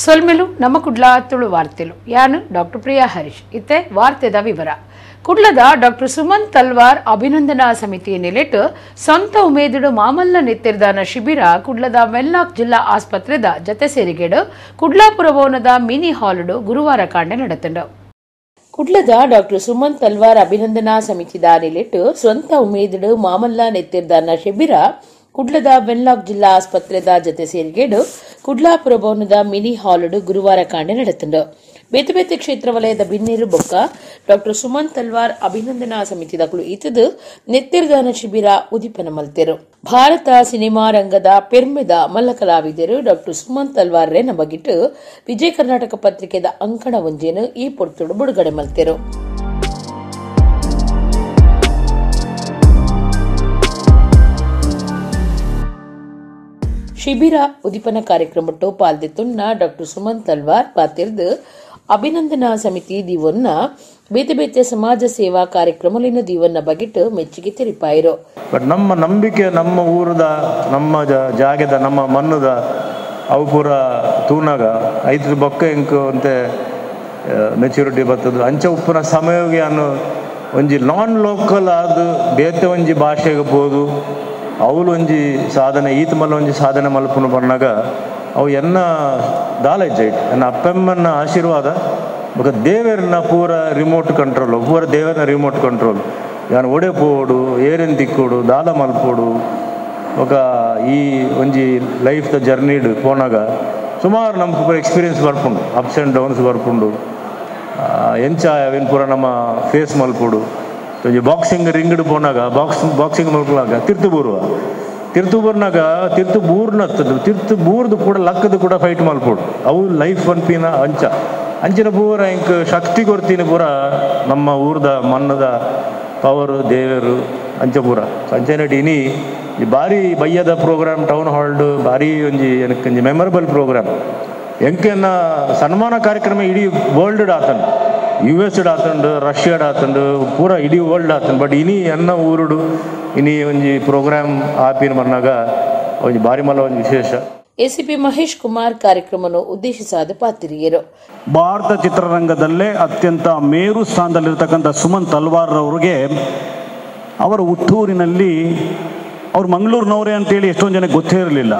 ಸೊಲ್ಮೆಲು ನಮ್ಮ ಕುಡ್ಲ ತುಳು ವಾರ್ತೆಲು ಯಾನು ಡಾಕ್ಟರ್ ಪ್ರಿಯಾ ಹರೀಶ್. ಇತ್ತೆ ವಾರ್ತೆದ ವಿವರ. ಕುಡ್ಲದ ಡಾಕ್ಟರ್ ಸುಮನ್ ತಲ್ವಾರ್ ಅಭಿನಂದನಾ ಸಮಿತಿ ನೆಲೆಟ್ ಸ್ವಂತ ಉಮೇದುಡು ಮಾಮಲ್ಲ ನೆತ್ತಿರ್ದಾನ ಶಿಬಿರ ಕುಡ್ಲದ ವೆನ್ಲಾಕ್ ಜಿಲ್ಲಾ ಆಸ್ಪತ್ರೆದ ಜತೆ ಸೇರಿಗೆಡು ಕುಡ್ಲಾಪುರ ಭವನದ ಮಿನಿ ಹಾಲ್ಡು ಗುರುವಾರ ಕಾಂಡೆ ನಡೆತಂಡು. ಕುಡ್ಲದ ಡಾಕ್ಟರ್ ಸುಮನ್ ತಲ್ವಾರ್ ಅಭಿನಂದನಾ ಸಮಿತಿದ ನೆಲೆಟ್ ಸ್ವಂತ ಉಮೇದುಡು ಮಾಮಲ್ಲ ನೆತ್ತಿರ್ದಾನ ಶಿಬಿರ ಕುಡ್ಲದ ವೆನ್ಲಾಕ್ ಜಿಲ್ಲಾ ಆಸ್ಪತ್ರೆದ ಜತೆ ಸೇರಿಗೆಡು ಕುಡ್ಲಾಪುರ ಭವನದ ಮಿನಿ ಹಾಲ್ಡು ಗುರುವಾರ ಕಾಂಡೆ ನಡೆತಂಡು. ಬೇತೆ ಬೇತೆ ಕ್ಷೇತ್ರ ವಲಯದ ಬಿನ್ನೇರು ಬೊಕ್ಕ ಡಾಕ್ಟರ್ ಸುಮನ್ ತಲ್ವಾರ್ ಅಭಿನಂದನಾ ಸಮಿತಿದಕುಲು ಇತದು ನೆತ್ತಿರ್ದಾನ ಶಿಬಿರ ಉದಿಪನ ಮಲ್ತೆರು. ಭಾರತ ಸಿನಿಮಾ ರಂಗದ ಪೆರ್ಮೆದ ಮಲ್ಲ ಕಲಾವಿದರು ಡಾಕ್ಟರ್ ಸುಮನ್ ತಲ್ವಾರ್ ರೆ ನಮಗಿಟ್ಟು ವಿಜಯ ಕರ್ನಾಟಕ ಪತ್ರಿಕೆದ ಅಂಕಣ ಒಂಜೇನು ಈ ಪೊರ್ತುಡು ಬಿಡುಗಡೆ ಮಲ್ತೆರು. ಶಿಬಿರ ಉದಿಪನ ಕಾರ್ಯಕ್ರಮಟ್ಟು ಪಾಲ್ದೆತ್ತುನ್ನ ಡಾಕ್ಟರ್ ಸುಮನ್ ತಲ್ವಾರ್ ಪಾತಿರ್ದು ಅಭಿನಂದನಾ ಸಮಿತಿ ದಿವನ್ನ ಬೇತೆ ಬೇತೆ ಸಮಾಜ ಸೇವಾ ಕಾರ್ಯಕ್ರಮಲಿನ ದಿವನ್ನ ಬಗೆಟ್ ಮೆಚ್ಚುಗೆ ತೆರಿಪಾಯಿರು. ಬಟ್ ನಮ್ಮ ನಂಬಿಕೆ ನಮ್ಮ ಊರದ ನಮ್ಮ ಜಾಗದ ನಮ್ಮ ಮಣ್ಣದ ಅವು ಪೂರ ತೂನಾಗ ಐದು ಬೊಕ್ಕ ಇಂಕ್ ಅಂತೆ ಮೆಚ್ಯೂರಿಟಿ ಬರ್ತದೆ. ಅಂಚ ಉಪ್ಪುನ ಸಮಯಗೆ ಅನ್ನು ಒಂಜಿ ನಾನ್ ಲೋಕಲ್ ಆದ ಬೇತೆ ಒಂಜಿ ಭಾಷೆಗೆ ಬೋದು ಅವಳು ಒಂಜಿ ಸಾಧನೆ ಈತ ಮಲ್ಲ ಒಂಜಿ ಸಾಧನೆ ಮಲ್ಪುನ ಬಣ್ಣಾಗ ಅವು ಎನ್ನ ದಾಲ ಇಜ್ಜೈಟ್ ಎನ್ನ ಅಪ್ಪಮ್ಮನ ಆಶೀರ್ವಾದ ಬೊಕ ದೇವರನ್ನ ಪೂರ ರಿಮೋಟ್ ಕಂಟ್ರೋಲ್ ಪೂರ ದೇವರನ್ನ ರಿಮೋಟ್ ಕಂಟ್ರೋಲ್ ಯಾನು ಒಡೆ ಪೋಡು ಏರೇನು ತಿಕ್ಕೋಡು ದಾಲ ಮಲ್ಪೋಡು ಬೊಕ ಈ ಒಂಜಿ ಲೈಫ್ದ ಜರ್ನಿಡ್ ಪೋನಾಗ ಸುಮಾರು ನಮ್ಗೆ ಪೂರ ಎಕ್ಸ್ಪೀರಿಯನ್ಸ್ ಬರ್ಪುಂಡು, ups and downs ಬರ್ಪುಂಡು. ಎಂಚ ಅವೇನು ಪೂರ ನಮ್ಮ ಫೇಸ್ ಮಲ್ಪೋಡು. ಒಂಜಿ ಬಾಕ್ಸಿಂಗ್ ರಿಂಗ್ಡ್ ಪೋನಾಗ ಬಾಕ್ಸಿಂಗ್ ಮಲ್ಪುನಾಗ ತಿರ್ತು ಬೂರುವ ತಿರ್ತು ಬೂರ್ನಾಗ ತಿರ್ತು ಬೂರ್ನತ್ತದು ತಿರ್ತು ಬೂರ್ದು ಕೂಡ ಲಕ್ಕದು ಕೂಡ ಫೈಟ್ ಮಲ್ಪೋಡು. ಅವು ಲೈಫ್ ಪನ್ಪಿನ ಅಂಚ ಅಂಚಿನ ಪೂರ ಇಂಕ್ ಶಕ್ತಿ ಕೊರ್ತೀನಿ ಪೂರ ನಮ್ಮ ಊರ್ದ ಮಣ್ಣದ ಪವರು ದೇವರು ಅಂಚ ಪೂರ ಅಂಚನೆಟ್ ಇನಿ ಈ ಭಾರಿ ಬಯ್ಯದ ಪ್ರೋಗ್ರಾಮ್ ಟೌನ್ ಹಾಲ್ಡ್ ಭಾರಿ ಒಂಜಿ ಒಂಜಿ ಮೆಮೊರಬಲ್ ಪ್ರೋಗ್ರಾಮ್. ಎಂಕೆನ್ನ ಸನ್ಮಾನ ಕಾರ್ಯಕ್ರಮ ಇಡೀ ವರ್ಲ್ಡ್ ಆತಂಡು, ಯು ಎಸ್ ಆತಂಡು, ರಷ್ಯಾಡ್ ಆತಂಡು, ಪೂರ ಇಡೀ ವರ್ಲ್ಡ್ ಆತಂಡು. ಬಟ್ ಇನಿ ಎನ್ನ ಊರುಡು ಇನಿ ಒಂಜಿ ಪ್ರೋಗ್ರಾಮ್ ಆಪಿನ ಮನ್ನಾಗ ಒಂಜಿ ಭಾರಿ ಮಲ್ಲ ಒಂಜಿ ವಿಶೇಷ. ಎಸಿಪಿ ಮಹೇಶ್ ಕುಮಾರ್ ಕಾರ್ಯಕ್ರಮವನ್ನು ಉದ್ದೇಶಿಸಾದ ಪಾತ್ರಿಯರು. ಭಾರತ ಚಿತ್ರರಂಗದಲ್ಲೇ ಅತ್ಯಂತ ಮೇರು ಸ್ಥಾನದಲ್ಲಿರ್ತಕ್ಕಂಥ ಸುಮನ್ ತಲ್ವಾರ್ ಅವರಿಗೆ ಅವರ ಹುಟ್ಟೂರಿನಲ್ಲಿ, ಅವ್ರು ಮಂಗಳೂರಿನವರೇ ಅಂತೇಳಿ ಎಷ್ಟೊಂದು ಜನಕ್ಕೆ ಗೊತ್ತೇ ಇರಲಿಲ್ಲ,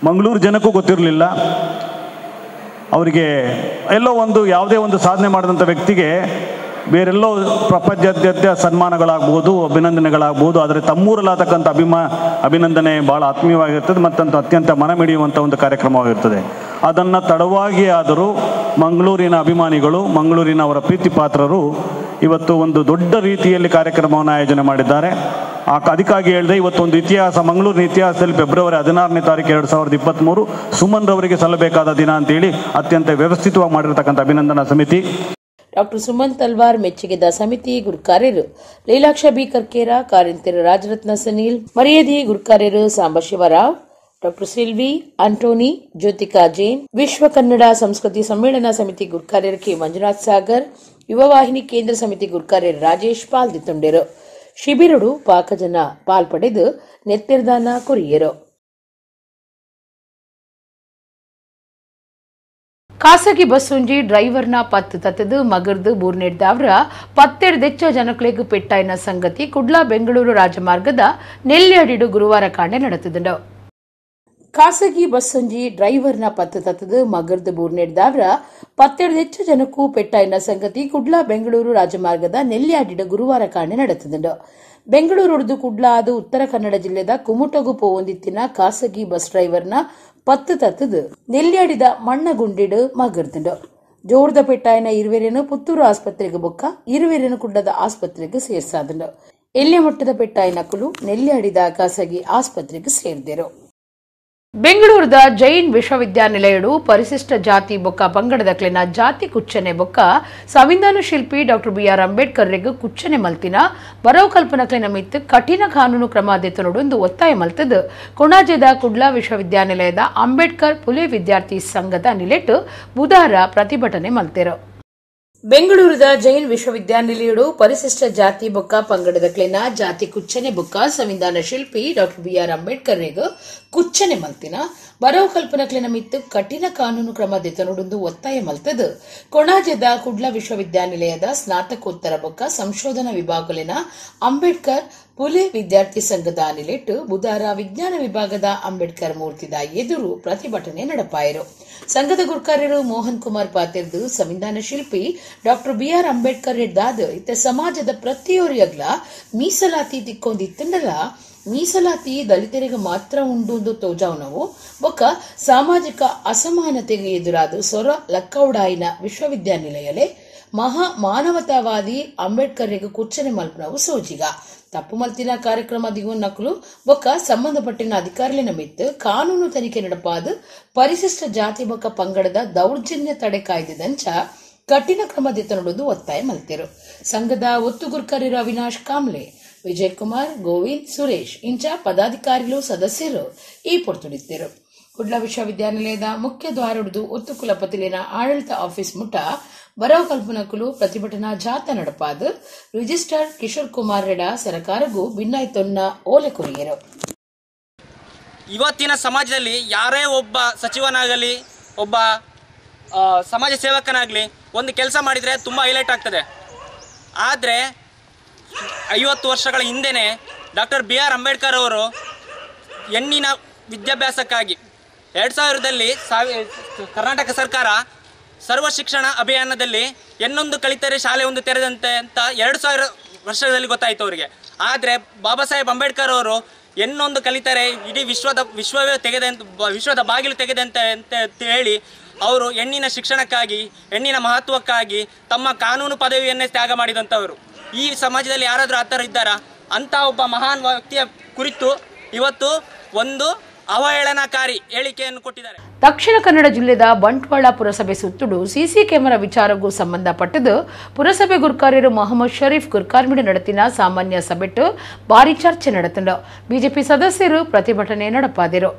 ಮಂಗಳೂರು ಜನಕ್ಕೂ ಗೊತ್ತಿರಲಿಲ್ಲ. ಅವರಿಗೆ ಎಲ್ಲೋ ಒಂದು ಯಾವುದೇ ಒಂದು ಸಾಧನೆ ಮಾಡಿದಂಥ ವ್ಯಕ್ತಿಗೆ ಬೇರೆಲ್ಲೋ ಪ್ರಪಂಚದಾದ್ಯಂತ ಸನ್ಮಾನಗಳಾಗ್ಬೋದು, ಅಭಿನಂದನೆಗಳಾಗ್ಬೋದು, ಆದರೆ ತಮ್ಮೂರಲ್ಲಾಗತಕ್ಕಂಥ ಅಭಿನಂದನೆ ಭಾಳ ಆತ್ಮೀಯವಾಗಿರ್ತದೆ ಮತ್ತು ಅತ್ಯಂತ ಮನಮಿಡಿಯುವಂಥ ಒಂದು ಕಾರ್ಯಕ್ರಮವಾಗಿರ್ತದೆ. ಅದನ್ನು ತಡವಾಗಿ ಆದರೂ ಮಂಗಳೂರಿನ ಅಭಿಮಾನಿಗಳು, ಮಂಗಳೂರಿನ ಅವರ ಪ್ರೀತಿ ಪಾತ್ರರು ಇವತ್ತು ಒಂದು ದೊಡ್ಡ ರೀತಿಯಲ್ಲಿ ಕಾರ್ಯಕ್ರಮವನ್ನು ಆಯೋಜನೆ ಮಾಡಿದ್ದಾರೆ. ಅದಕ್ಕಾಗಿ ಹೇಳಿದೆ, ಇವತ್ತೊಂದು ಇತಿಹಾಸ, ಮಂಗಳೂರಿನ ಇತಿಹಾಸದಲ್ಲಿ ಫೆಬ್ರವರಿ 16ನೇ ತಾರೀಕು 2023 ಸುಮನ್ ರವರಿಗೆ ಸಲ್ಲಬೇಕಾದ ದಿನ ಅಂತೇಳಿ ಅತ್ಯಂತ ವ್ಯವಸ್ಥಿತವಾಗಿ ಮಾಡಿರ್ತಕ್ಕಂಥ ಅಭಿನಂದನಾ ಸಮಿತಿ. ಡಾಕ್ಟರ್ ಸುಮನ್ ತಲ್ವಾರ್ ಮೆಚ್ಚುಗೆದ ಸಮಿತಿ ಗುರುಕಾರ್ಯರು ಲೀಲಾಕ್ಷ ಬಿ ಕರ್ಕೇರ, ಕಾರಿಂತೆರು ರಾಜರತ್ನ ಸನೀಲ್, ಮರ್ಯಾದಿ ಗುರುಕಾರ್ಯರು ಸಾಂಬಶಿವರಾವ್, ಡಾಕ್ಟರ್ ಸಿಲ್ವಿ ಆಂಟೋನಿ, ಜ್ಯೋತಿಕಾ ಜೈನ್, ವಿಶ್ವ ಕನ್ನಡ ಸಂಸ್ಕೃತಿ ಸಮ್ಮೇಳನ ಸಮಿತಿ ಗುರುಕಾರ್ಯರು ಕೆ ಮಂಜುನಾಥ್ ಸಾಗರ್, ಯುವ ವಾಹಿನಿ ಕೇಂದ್ರ ಸಮಿತಿ ಗುರುಕಾರ್ಯರು ರಾಜೇಶ್ ಪಾಲ್ದಿತ್ತುಂಡೆರು. ಶಿಬಿರಡು ಪಾಕಜನ ಪಾಲ್ಪಡೆದು ನೆತ್ತಿರ್ದಾನ ಕೊರಿಯರು. ಖಾಸಗಿ ಬಸ್ ಒಂಜಿ ಡ್ರೈವರ್ನ ಪತ್ತು ತತ್ತದು ಮಗರ್ದು ಬೂರ್ನೆಡ್ದವರ ಪತ್ತೆಡ್ದೆಚ್ಚ ಜನಕ್ಲೆಗ್ ಪೆಟ್ಟಾಯಿನ ಸಂಗತಿ ಕುಡ್ಲಾ ಬೆಂಗಳೂರು ರಾಜಮಾರ್ಗದ ನೆಲ್ಯಾಡಿಡು ಗುರುವಾರ ಕಾಂಡೆ ನಡೆತದುಂಡು. ಖಾಸಗಿ ಬಸ್ ಒಂಜಿ ಡ್ರೈವರ್ನ ಪತ್ತು ತತ್ತದು ಮಗರ್ದು ಬೂರ್ನೆಡ್ದವರ ಪತ್ತೆಡ್ದೆಚ್ಚ ಜನಕ್ಕೂ ಪೆಟ್ಟಾಯಿನ ಸಂಗತಿ ಕುಡ್ಲಾ ಬೆಂಗಳೂರು ರಾಜಮಾರ್ಗದ ನೆಲ್ಯಾಡಿಡು ಗುರುವಾರ ಕಾಂಡೆ ನಡೆತದುಂಡು. ಬೆಂಗಳೂರು ಕುಡ್ಲಾ ಅದು ಉತ್ತರ ಕನ್ನಡ ಜಿಲ್ಲೆದ ಕುಮುಟಗು ಪೋವೊಂದಿತ್ತಿನ ಖಾಸಗಿ ಬಸ್ ಡ್ರೈವರ್ನ ಪತ್ತು ತತ್ತದು ನೆಲ್ಯಾಡಿದ ಮಣ್ಣಗುಂಡಿಡು ಮಗರ್ದುಂಡು. ಜೋರ್ದ ಪೆಟ್ಟಾಯಿನ ಇರುವೆರೇನು ಪುತ್ತೂರು ಆಸ್ಪತ್ರೆಗೆ ಬೊಕ್ಕ ಇರುವೆರೇನು ಕುಡ್ಲದ ಆಸ್ಪತ್ರೆಗೆ ಸೇರ್ಸಾದುಂಡು. ಎಲ್ಯ ಮಟ್ಟದ ಪೆಟ್ಟಾಯಿನ ಕುಲು ನೆಲ್ಯಾಡಿದ ಖಾಸಗಿ ಆಸ್ಪತ್ರೆಗೆ ಸೇರ್ದಿರು. ಬೆಂಗಳೂರದ ಜೈನ್ ವಿಶ್ವವಿದ್ಯಾನಿಲಯಡು ಪರಿಶಿಷ್ಟ ಜಾತಿ ಬೊಕ್ಕ ಪಂಗಡದಕ್ಲೆನ ಜಾತಿ ಕುಚ್ಚನೆ ಬೊಕ್ಕ ಸಂವಿಧಾನ ಶಿಲ್ಪಿ doctor B R Ambedkar ರೆಗ್ ಕುಚ್ಚನೆ ಮಲ್ತಿನ ಬರವು ಕಲ್ಪನಕ್ಲೆನ ಮಿತ್ತು ಕಠಿಣ ಕಾನೂನು ಕ್ರಮ ದೆತ್ತೊನೊಡು ಒತ್ತಾಯ ಮಲ್ತದು ಕೊಣಾಜೆದ ಕುಡ್ಲಾ ವಿಶ್ವವಿದ್ಯಾನಿಲಯದ ಅಂಬೇಡ್ಕರ್ ಪುಲೆ ವಿದ್ಯಾರ್ಥಿ ಸಂಘದ ನಿಲೆಟ್ ಬುಧಾರ ಪ್ರತಿಭಟನೆ ಮಲ್ತೆರು. ಬೆಂಗಳೂರದ ಜೈನ್ ವಿಶ್ವವಿದ್ಯಾನಿಲಯಡು ಪರಿಶಿಷ್ಟ ಜಾತಿ ಬೊಕ್ಕ ಪಂಗಡದಕ್ಲೆನ ಜಾತಿ ಕುಚ್ಚನೆ ಬೊಕ್ಕ ಸಂವಿಧಾನ ಶಿಲ್ಪಿ doctor B R Ambedkar ರೆಗ್ ಕುಚ್ಚನೆ ಮಲ್ತಿನ ಬರವು ಕಲ್ಪನಕ್ಲೆನ ಮಿತ್ತು ಕಠಿಣ ಕಾನೂನು ಕ್ರಮ ದೆತನುಡುಂದು ಒತ್ತಾಯ ಮಲ್ತದು ಕೊಣಾಜೆದ ಕುಡ್ಲ ವಿಶ್ವವಿದ್ಯಾನಿಲಯದ ಸ್ನಾತಕೋತ್ತರ ಬೊಕ್ಕ ಸಂಶೋಧನಾ ವಿಭಾಗಲಿನ ಅಂಬೇಡ್ಕರ್ ಪುಲೆ ವಿದ್ಯಾರ್ಥಿ ಸಂಘದ ನಿಲೆಟ್ಟು ಬುಧಾರ ವಿಜ್ಞಾನ ವಿಭಾಗದ ಅಂಬೇಡ್ಕರ್ ಮೂರ್ತಿದ ಎದುರು ಪ್ರತಿಭಟನೆ ನಡೆಪಾಯರು. ಸಂಘದ ಗುರ್ಕಾರ್ಯರು ಮೋಹನ್ ಕುಮಾರ್ ಪಾತಿರ್ದು ಸಂವಿಧಾನ ಶಿಲ್ಪಿ doctor B R Ambedkar ಹಿಡ್ದಾದ ಇತ್ತ ಸಮಾಜದ ಪ್ರತಿಯೊರಿಯಗ್ಲ ಮೀಸಲಾತಿ ತಿಕ್ಕೊಂದಿತ್ತಂಡಲ ಮೀಸಲಾತಿ ದಲಿತರಿಗೆ ಮಾತ್ರ ಉಂಡು ತೋಜಾವ್ನವು ಬೊಕ್ಕ ಸಾಮಾಜಿಕ ಅಸಮಾನತೆಗೆ ಎದುರಾದ ಸೊರ ಲಕ್ಕೌಡಾಯಿನ ವಿಶ್ವವಿದ್ಯಾನಿಲಯಲೆ ಮಹಾ ಮಾನವತಾವಾದಿ ಅಂಬೇಡ್ಕರ್ಗೆ ಕುಚ್ಚನೆ ಮಲ್ಪನವು ಸೋಜಿಗ ತಪ್ಪು ಮಲ್ತಿನ ಕಾರ್ಯಕ್ರಮ ದಿಗುವನ್ನಕಲು ಬೊಕ್ಕ ಸಂಬಂಧಪಟ್ಟಿನ ಅಧಿಕಾರಿನ ಮಿತ್ತು ಕಾನೂನು ತನಿಖೆ ನಡಪಾದ ಪರಿಶಿಷ್ಟ ಜಾತಿ ಬೊಕ್ಕ ಪಂಗಡದ ದೌರ್ಜನ್ಯ ತಡೆ ಕಾಯ್ದೆದಂಚ ಕಠಿಣ ಕ್ರಮ ದೆತನುಡುದು ಒತ್ತಾಯ ಮಲ್ತಿರು. ಸಂಘದ ಒತ್ತುಗುರ್ಕರಿರು ಅವಿನಾಶ್ ಕಾಮ್ಲೆ, ವಿಜಯ್ ಕುಮಾರ್, ಗೋವಿಂದ್, ಸುರೇಶ್ ಇಂಚ ಪದಾಧಿಕಾರಿಗಳು ಸದಸ್ಯರು ಈ ಪೊರ್ತುಡಿದ್ದರು. ಕುಡ್ಲ ವಿಶ್ವವಿದ್ಯಾನಿಲಯದ ಮುಖ್ಯ ದ್ವಾರೊಡ್ದು ಒತ್ತು ಕುಲಪತಿಲಿನ ಆಡಳಿತ ಆಫೀಸ್ ಮುಟ ಬರವು ಕಲ್ಪನಕುಲು ಪ್ರತಿಭಟನಾ ಜಾಥಾ ನಡಪಾದ ರಿಜಿಸ್ಟ್ರಾರ್ ಕಿಶೋರ್ ಕುಮಾರ್ ರೆಡ ಸರಕಾರಗೂ ಭಿನ್ನಾಯ್ತೊನ್ನ ಓಲೆ ಕೊರಿಯರು. ಇವತ್ತಿನ ಸಮಾಜದಲ್ಲಿ ಯಾರೇ ಒಬ್ಬ ಸಚಿವನಾಗಲಿ ಒಬ್ಬ ಸಮಾಜ ಸೇವಕನಾಗಲಿ ಒಂದು ಕೆಲಸ ಮಾಡಿದರೆ ತುಂಬ ಹೈಲೈಟ್ ಆಗ್ತದೆ. ಆದರೆ 50 ವರ್ಷಗಳ ಹಿಂದೆಯೇ doctor B R Ambedkar ಅವರು ಹೆಣ್ಣಿನ ವಿದ್ಯಾಭ್ಯಾಸಕ್ಕಾಗಿ 2000ದಲ್ಲಿ ಕರ್ನಾಟಕ ಸರ್ಕಾರ ಸರ್ವ ಶಿಕ್ಷಣ ಅಭಿಯಾನದಲ್ಲಿ ಹೆಣ್ಣೊಂದು ಕಲಿತರೆ ಶಾಲೆ ಒಂದು ತೆರೆದಂತೆ ಅಂತ 2000 ವರ್ಷದಲ್ಲಿ ಗೊತ್ತಾಯಿತು ಅವರಿಗೆ. ಆದರೆ ಬಾಬಾ ಸಾಹೇಬ್ ಅಂಬೇಡ್ಕರ್ ಅವರು ಹೆಣ್ಣೊಂದು ಕಲಿತರೆ ಇಡೀ ವಿಶ್ವವೇ ತೆಗೆದಂತ ವಿಶ್ವದ ಬಾಗಿಲು ತೆಗೆದಂತೆ ಅಂತ ಹೇಳಿ ಅವರು ಹೆಣ್ಣಿನ ಶಿಕ್ಷಣಕ್ಕಾಗಿ ಹೆಣ್ಣಿನ ಮಹತ್ವಕ್ಕಾಗಿ ತಮ್ಮ ಕಾನೂನು ಪದವಿಯನ್ನೇ ತ್ಯಾಗ ಮಾಡಿದಂಥವರು. ಈ ಸಮಾಜದಲ್ಲಿ ಯಾರಾದರೂ ಆ ಥರ ಇದ್ದಾರಾ? ಅಂಥ ಒಬ್ಬ ಮಹಾನ್ ವ್ಯಕ್ತಿಯ ಕುರಿತು ಇವತ್ತು ಒಂದು ಅವಹೇಳನಕಾರಿ ಹೇಳಿಕೆಯನ್ನು ಕೊಟ್ಟಿದ್ದಾರೆ. ದಕ್ಷಿಣ ಕನ್ನಡ ಜಿಲ್ಲೆದ ಬಂಟ್ವಾಳ ಪುರಸಭೆ ಸುತ್ತುಡು ಸಿಸಿ ಕ್ಯಾಮೆರಾ ವಿಚಾರಕ್ಕೂ ಸಂಬಂಧಪಟ್ಟದ್ದು ಪುರಸಭೆ ಗುರ್ಕಾರ್ಯರು ಮೊಹಮ್ಮದ್ ಶರೀಫ್ ಗುರ್ಕಾರ್ಮಿಡ ನಡೆತಿನ ಸಾಮಾನ್ಯ ಸಭೆಟ್ಟು ಭಾರಿ ಚರ್ಚೆ ನಡೆತಂಡು ಬಿಜೆಪಿ ಸದಸ್ಯರು ಪ್ರತಿಭಟನೆ ನಡೆಪಾದರು.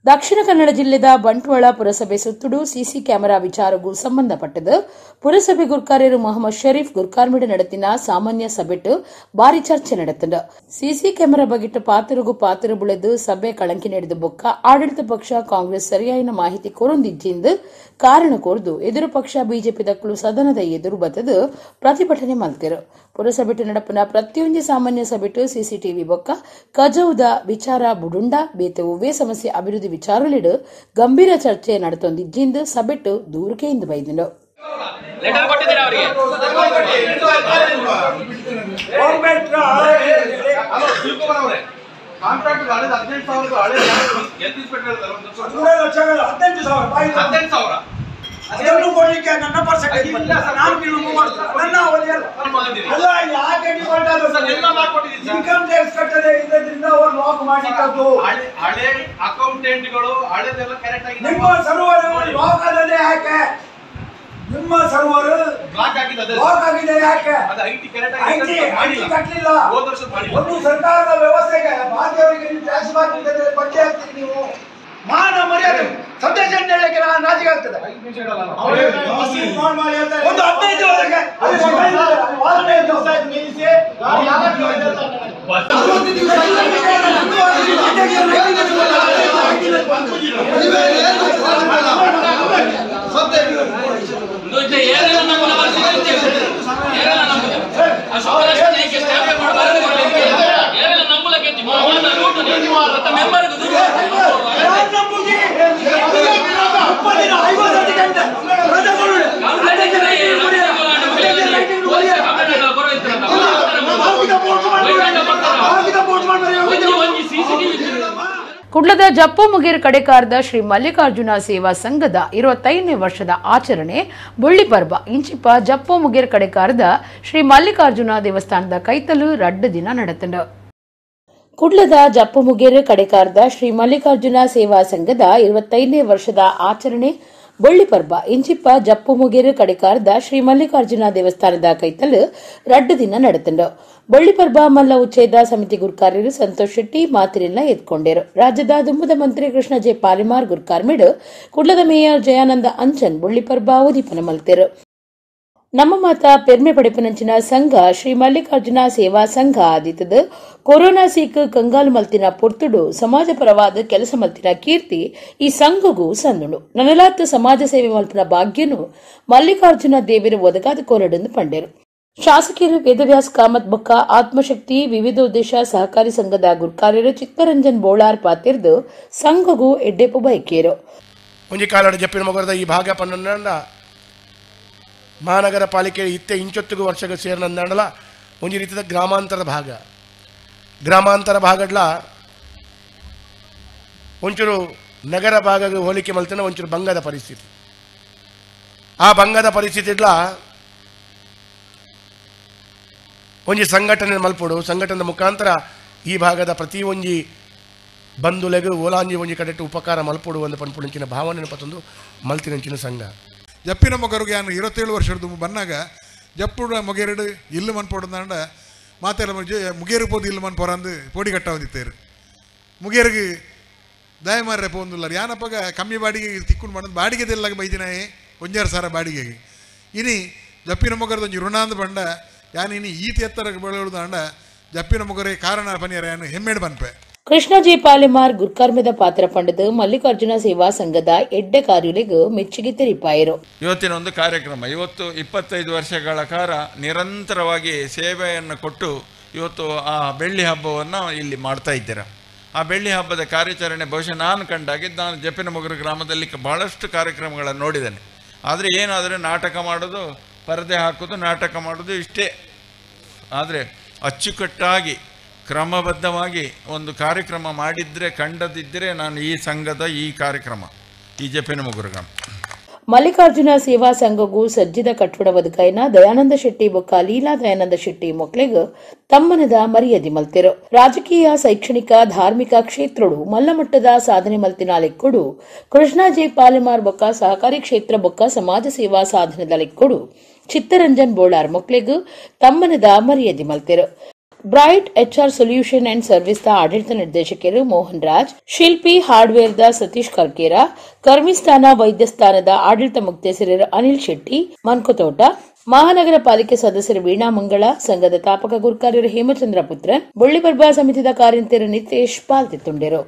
ದಕ್ಷಿಣ ಕನ್ನಡ ಜಿಲ್ಲೆದ ಬಂಟ್ವಾಳ ಪುರಸಭೆ ಸುತ್ತುಡು ಸಿಸಿ ಕ್ಯಾಮೆರಾ ವಿಚಾರಕ್ಕೂ ಸಂಬಂಧಪಟ್ಟದ್ದು ಪುರಸಭೆ ಗುರ್ಕಾರ್ಯರು ಮೊಹಮ್ಮದ್ ಶರೀಫ್ ಗುರ್ಕಾರ್ಮಿಡ ನಡೆತಿನ ಸಾಮಾನ್ಯ ಸಭೆಟ್ಟು ಭಾರಿ ಚರ್ಚೆ ನಡೆತಂಡು ಸಿಸಿ ಕ್ಯಾಮೆರಾ ಬಗಿಟ್ಟು ಪಾತ್ರಗೂ ಪಾತ್ರ ಬುಳೆದು ಸಭೆ ಕಳಂಕಿ ನಡೆದ ಬೊಕ್ಕ ಆಡಳಿತ ಪಕ್ಷ ಕಾಂಗ್ರೆಸ್ ಸರಿಯಾದ ಮಾಹಿತಿ ಕೋರೊಂದಿಜ್ಜಿಂದು ಕಾರಣ ಕೋರ್ದು ಎದುರು ಪಕ್ಷ ಬಿಜೆಪಿ ದಕ್ಕಲು ಸದನದ ಎದುರು ಬತ್ತದು ಪ್ರತಿಭಟನೆ ಮಲ್ತಿರು. ಪುರಸಭೆಟ್ಟು ನಡಪನ ಪ್ರತಿಯೊಂದು ಸಾಮಾನ್ಯ ಸಭೆಟ್ಟು ಸಿಸಿಟಿವಿ ಬೊಕ್ಕ ಕಜೌದ ವಿಚಾರ ಬುಡುಂಡ ಬೇತೆ ಒವ್ವೇ ಸಮಸ್ಯೆ ಅಭಿವೃದ್ಧಿ ವಿಚಾರಲಿಡು ಗಂಭೀರ ಚರ್ಚೆ ನಡೆತೊಂದಿಜ್ಜಿಂದು ಸಭೆಟ್ಟು ದೂರಿಕೆಯಿಂದ ಬೈದಿಂಡು. ಅದನ್ನು ಕೊಡ್ಲಿಕ್ಕೆ ನನ್ನ ಪರ್ಸೆಂಟೇಜ್ ನಾನು ಬಿಲ್ ಮಾಡ್ತೀನಿ, ನನ್ನ ಅವಧಿಯಲ್ಲ. ಅಲ್ಲ, ಯಾಕೆ ಡಿಫಾಲ್ಟ್ ಆದ? ಇನ್ಕಮ್ ಟ್ಯಾಕ್ಸ್ ಕಟ್ಟದೆ ಇದ್ದದ್ರಿಂದ ಅವರು ಲಾಕ್ ಮಾಡಿದ್ದದ್ದು. ಹಳೆ ಅಕೌಂಟೆಂಟ್ಗಳು ಹಳೆದೆಲ್ಲ ಕರೆಕ್ಟ್ ಆಗಿ ನಿಮ್ಮ ಸರ್ವರ್ ಲಾಕ್ ಆದದೆ ಯಾಕೆ? ನಿಮ್ಮ ಸರ್ವರ್ ಬ್ಲಾಕ್ ಆಗಿದೆ, ಲಾಕ್ ಆಗಿದೆ ಯಾಕೆ? ಅದು IT correct ಆಗಿ IT ಕಟ್ಟಲಿಲ್ಲ. ಹೋದ ವರ್ಷ ಮಾಡಿಲ್ಲ. ಒಂದು ಸರ್ಕಾರದ ವ್ಯವಸ್ಥೆಗೆ ಬಾಧ್ಯವರಿಗೆ ನೀವು ಟ್ಯಾಕ್ಸ್ ಹಾಕಿದ್ರೆ ಬಡ್ಡಿ ಹಾಕ್ತೀರಿ ನೀವು. ಮಾನ ಮರ್ಯಾದೆ ಸಂದೇಶ ಹೇಳಕ್ಕೆ ನಾಚಿಕೆ ಆಗ್ತದೆ. ಒಂದು 15 ವರ್ಷಕ್ಕೆ ಕುಡ್ಲದ ಜಪ್ಪು ಮುಗೇರು ಕಡೆಕಾರದ ಶ್ರೀ ಮಲ್ಲಿಕಾರ್ಜುನ ಸೇವಾ ಸಂಘದ 25ನೇ ವರ್ಷದ ಆಚರಣೆ ಬುಳ್ಳಿ ಪರ್ಬ ಇಂಚಿಪ ಜಪ್ಪು ಮುಗೇರು ಕಡೆಕಾರದ ಶ್ರೀ ಮಲ್ಲಿಕಾರ್ಜುನ ದೇವಸ್ಥಾನದ ಕೈತಲು ರಡ್ಡು ದಿನ ನಡೆತಂಡು. ಕುಡ್ಲದ ಜಪ್ಪು ಮುಗೇರು ಕಡೆಕಾರದ ಶ್ರೀ ಮಲ್ಲಿಕಾರ್ಜುನ ಸೇವಾ ಸಂಘದ 25ನೇ ವರ್ಷದ ಆಚರಣೆ ಬೊಳ್ಳಿ ಪರ್ಬ ಇಂಚಿಪ್ಪ ಜಪ್ಪು ಮುಗೇರು ಕಡೆಕಾರದ ಶ್ರೀ ಮಲ್ಲಿಕಾರ್ಜುನ ದೇವಸ್ಥಾನದ ಕೈತಲು ರಡ್ಡು ದಿನ ನಡೆತಂಡು. ಬೊಳ್ಳಿ ಪರ್ಬ ಮಲ್ಲ ಉಚ್ಚೇದ ಸಮಿತಿ ಗುರ್ಕಾರ್ಯರು ಸಂತೋಷ್ ಶೆಟ್ಟಿ ಮಾತಿರೆಲ್ಲ ಎತ್ಕೊಂಡರು. ರಾಜ್ಯದ ದುಂಬದ ಮಂತ್ರಿ ಕೃಷ್ಣ ಜೆ ಪಾಲಿಮಾರ್ ಗುರ್ಕಾರ್ಮಿಡು ಕುಡ್ಲದ ಮೇಯರ್ ಜಯಾನಂದ ಅಂಚನ್ ಬೊಳ್ಳಿ ಪರ್ಬ ಉದೀಪನ ಮಲ್ತೆರು. ನಮ್ಮ ಮಾತ ಪೆರ್ಮೆ ಪಡೆಪನಂಚಿನ ಸಂಘ ಶ್ರೀ ಮಲ್ಲಿಕಾರ್ಜುನ ಸೇವಾ ಸಂಘ ಆದಿತ್ತದ ಕೊರೋನಾ ಸೀಕ್ ಕಂಗಾಲು ಮಲ್ತಿನ ಪೊರ್ತುಡು ಸಮಾಜ ಪರವಾದ ಕೆಲಸ ಮಲ್ತಿನ ಕೀರ್ತಿ ಈ ಸಂಘಗೂ ಸಂದುಂಡು. ನನಲಾತ್ ಸಮಾಜ ಸೇವೆ ಮಲ್ಪುನ ಭಾಗ್ಯನು ಮಲ್ಲಿಕಾರ್ಜುನ ದೇವರು ಒದಗಾದ ಕೊರಡೆಂದು ಪಂಡೇರು. ಶಾಸಕರು ವೇದವ್ಯಾಸ್ ಕಾಮತ್ ಬೊಕ್ಕ ಆತ್ಮಶಕ್ತಿ ವಿವಿಧ ಉದ್ದೇಶ ಸಹಕಾರಿ ಸಂಘದ ಗುರ್ಕಾರ್ಯರು ಚಿತ್ತರಂಜನ್ ಬೋಳಾರ್ ಪಾತಿರ್ದು ಸಂಘಗೂ ಎಡ್ಡೆಪು ಬಯಕೇರು. ಒಂಜಿ ಕಾಲಡು ಜಪ್ಪಿನ ಮೊಗರದ ಈ ಭಾಗ ಪನ್ನೊಂದ ಮಹಾನಗರ ಪಾಲಿಕೆ ಇತ್ತೆ ಇಂಚೊತ್ತಿಗೂ ವರ್ಷಕ್ಕೆ ಸೇರಿನಂದಾಂಡಲ ಒಂಜಿ ರೀತಿಯ ಗ್ರಾಮಾಂತರದ ಭಾಗ. ಗ್ರಾಮಾಂತರ ಭಾಗಡ್ಲ ಒಂಚೂರು ನಗರ ಭಾಗಕ್ಕೆ ಹೋಲಿಕೆ ಮಲ್ತನ ಒಂಚೂರು ಭಂಗದ ಪರಿಸ್ಥಿತಿ. ಆ ಭಂಗದ ಪರಿಸ್ಥಿತಿಡ್ಲ ಒಂಜಿ ಸಂಘಟನೆ ಮಲ್ಪೊಡು. ಸಂಘಟನೆ ಮುಖಾಂತರ ಈ ಭಾಗದ ಪ್ರತಿ ಒಂಜಿ ಬಂಧುಲೆಗು ಓಲಾಂಜಿ ಒಂಜಿ ಕಡೆಟ್ಟು ಉಪಕಾರ ಮಲ್ಪೊಡು ಒಂದು ಪನ್ಪುಡಂಚಿನ ಭಾವನೆ ಪತ್ತೊಂದು ಮಲ್ತಿನಂಚಿನ ಸಂಘ. ಜಪ್ಪಿನ ಮೊಗರಿಗೆ ನಾನು 27 ವರ್ಷದ ಬನ್ನಾಗ ಜಪ್ಪುಡ ಮೊಗೆರಡು ಇಲ್ಲು ಮನ್ಪೊಡಂದಾಂಡ ಮಾತೆಲ್ಲ ಮುಗೇರು ಪೋದು ಇಲ್ಲು ಮನ್ಪೊರಂದು ಪೋಡಿ ಕಟ್ಟಾವಂದಿತ್ತೇರು. ಮುಗೇರಿಗೆ ದಯಮಾರ್ರೆ ಪೋಂದುಲ್ಲಾರ ಯಾನಪ್ಪಗ ಕಮ್ಮಿ ಬಾಡಿಗೆ ತಿಕ್ಕೊಂಡು ಮಾಡೋದು ಬಾಡಿಗೆದೆಲ್ಲ ಬೈದಿನಾಯೇ 1,5 ಸಾವಿರ ಬಾಡಿಗೆಗೆ. ಇನಿ ಜಪ್ಪಿನ ಮೊಗರದ ಒಂಜಿ ಋಣಾಂದು ಬಂಡ ಯಾನ್ ಇನಿ ಈತ ಎತ್ತರ ಬೆಳೆಯುವುದಾಂಡ ಜಪ್ಪಿನ ಮೊಗರೆ ಕಾರಣ ಪನಿಯರ ಯಾನು ಹೆಮ್ಮೆಡು ಬನ್ಪೆ. ಕೃಷ್ಣಜಿ ಪಾಲೆಮಾರ್ ಗುರ್ಕರ್ಮದ ಪಾತ್ರ ಪಂಡದು ಮಲ್ಲಿಕಾರ್ಜುನ ಸೇವಾ ಸಂಘದ ಎಡ್ಡೆ ಕಾರ್ಯುಲಿಗೂ ಮೆಚ್ಚುಗೆ ತೆರಿಪಾಯರು. ಇವತ್ತಿನ ಒಂದು ಕಾರ್ಯಕ್ರಮ ಇವತ್ತು 25 ವರ್ಷಗಳ ಕಾಲ ನಿರಂತರವಾಗಿ ಸೇವೆಯನ್ನು ಕೊಟ್ಟು ಇವತ್ತು ಆ ಬೆಳ್ಳಿ ಹಬ್ಬವನ್ನು ಇಲ್ಲಿ ಮಾಡ್ತಾ ಇದ್ದೀರಾ. ಆ ಬೆಳ್ಳಿ ಹಬ್ಬದ ಕಾರ್ಯಾಚರಣೆ ಬಹುಶಃ ನಾನು ಕಂಡಾಗಿದ್ದು ನಾನು ಜಪ್ಪಿನಮೊಗರು ಗ್ರಾಮದಲ್ಲಿ ಬಹಳಷ್ಟು ಕಾರ್ಯಕ್ರಮಗಳನ್ನು ನೋಡಿದ್ದೇನೆ. ಆದರೆ ಏನಾದರೆ ನಾಟಕ ಮಾಡೋದು, ಪರದೆ ಹಾಕೋದು, ನಾಟಕ ಮಾಡೋದು ಇಷ್ಟೇ. ಆದರೆ ಅಚ್ಚುಕಟ್ಟಾಗಿ ಕ್ರಮಬದ್ಧವಾಗಿ ಒಂದು ಕಾರ್ಯಕ್ರಮ ಮಾಡಿದರೆ ಕಂಡದಿದ್ದರೆ ನಾನು ಈ ಸಂಘದ ಈ ಕಾರ್ಯಕ್ರಮ ಈ ಜಪ್ಪಿನಮೊಗರು ಗ್ರಾಮ ಮಲ್ಲಿಕಾರ್ಜುನ ಸೇವಾ ಸಂಘಗೂ ಸಜ್ಜಿದ ಕಟ್ಟಡ ಬದುಕೈನ ದಯಾನಂದ ಶೆಟ್ಟಿ ಬೊಕ್ಕ ಲೀಲಾ ದಯಾನಂದ ಶೆಟ್ಟಿ ಮೊಕ್ಲೆಗ್ ತಮ್ಮನದ ಮರ್ಯಾದೆ ಮಲ್ತೆರು. ರಾಜಕೀಯ, ಶೈಕ್ಷಣಿಕ, ಧಾರ್ಮಿಕ ಕ್ಷೇತ್ರಡು ಮಲ್ಲಮಟ್ಟದ ಸಾಧನೆ ಮಲ್ತಿನ ಲೆಕ್ಕೊಡು ಕೃಷ್ಣಾಜೆ ಪಾಲೆಮಾರ್ ಬೊಕ್ಕ ಸಹಕಾರಿ ಕ್ಷೇತ್ರ ಬೊಕ್ಕ ಸಮಾಜ ಸೇವಾ ಸಾಧನದ ಲೆಕ್ಕೊಡು ಚಿತ್ತರಂಜನ್ ಬೋಳಾರ್ ಮೊಕ್ಲೆಗ್ ತಮ್ಮನದ ಮರ್ಯಾದೆ ಮಲ್ತೆರು. Bright HR solution and service the ಆಡಳಿತ ನಿರ್ದೇಶಕರು ಮೋಹನ್ ರಾಜ್, ಶಿಲ್ಪಿ hardware the Satish Karkera, ಕರ್ಮಿಸ್ಥಾನ ವೈದ್ಯಸ್ಥಾನದ ಆಡಳಿತ ಮುಕ್ತೇಸರರು ಅನಿಲ್ ಶೆಟ್ಟಿ ಮನ್ಕುತೋಟ, ಮಹಾನಗರ ಪಾಲಿಕೆ ಸದಸ್ಯರು ವೀಣಾ ಮಂಗಳ, ಸಂಘದ ತಾಪಕ ಗುರ್ಕಾರ್ಯರು ಹೇಮಚಂದ್ರ ಪುತ್ರನ್, ಬೊಳ್ಳಿಬರ್ಬಾ ಸಮಿತಿದ ಕಾರ್ಯಂತೆರು ನಿತೇಶ್ ಪಾಲ್ತಿತ್ತುಂಡೆರು.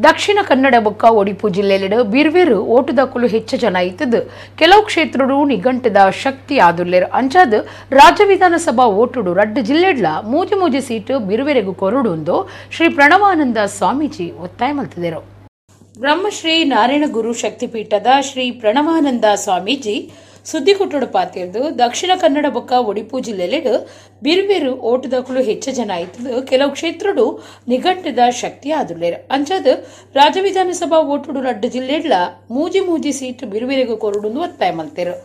ದಕ್ಷಿಣ ಕನ್ನಡ ಬೊಕ್ಕ ಒಡಿಪು ಜಿಲ್ಲೆಯಲ್ಲಿ ಬಿರ್ವೇರು ಓಟುದಕ್ಕಲು ಹೆಚ್ಚು ಜನ ಇತ್ತದು ಕೆಲವು ಕ್ಷೇತ್ರಡು ನಿಘಂಟದ ಶಕ್ತಿ ಆದುಲ್ಲೇರು. ಅಂಚಾದ ರಾಜ್ಯ ವಿಧಾನಸಭಾ ಓಟುಡು ರಡ್ಡು ಜಿಲ್ಲೆಡ್ಲ ಮೂಜಿ ಮೂಜಿ ಸೀಟು ಬಿರುವೆರೆಗೂ ಕೊರಡು ಶ್ರೀ ಪ್ರಣವಾನಂದ ಸ್ವಾಮೀಜಿ ಒತ್ತಾಯ ಮಲ್ತಿದರು. ಬ್ರಹ್ಮಶ್ರೀ ನಾರಾಯಣಗುರು ಶಕ್ತಿಪೀಠದ ಶ್ರೀ ಪ್ರಣವಾನಂದ ಸ್ವಾಮೀಜಿ ಸುದ್ದಿಕೊಟ್ಟಡು ಪಾತಿರ್ದು ದಕ್ಷಿಣ ಕನ್ನಡ ಬೊಕ್ಕ ಒಡಿಪು ಜಿಲ್ಲೆಯಲ್ಲಿ ಬಿರುಬೇರು ಓಟುದಕ್ಕಲು ಹೆಚ್ಚು ಜನ ಇತ್ತದು ಕೆಲವು ಕ್ಷೇತ್ರಡು ನಿಘಂಟದ ಶಕ್ತಿ ಆದುಲ್ಲೇರು. ಅಂಚಾದ ರಾಜ್ಯ ವಿಧಾನಸಭಾ ಓಟುಡು ರಡ್ಡು ಜಿಲ್ಲೆಡ್ಲ ಮೂಜಿ ಮೂಜಿ ಸೀಟು ಬಿರುಬೇರೆಗೂ ಕೊರಡು ಒತ್ತಾಯ ಮಲ್ತೇರು.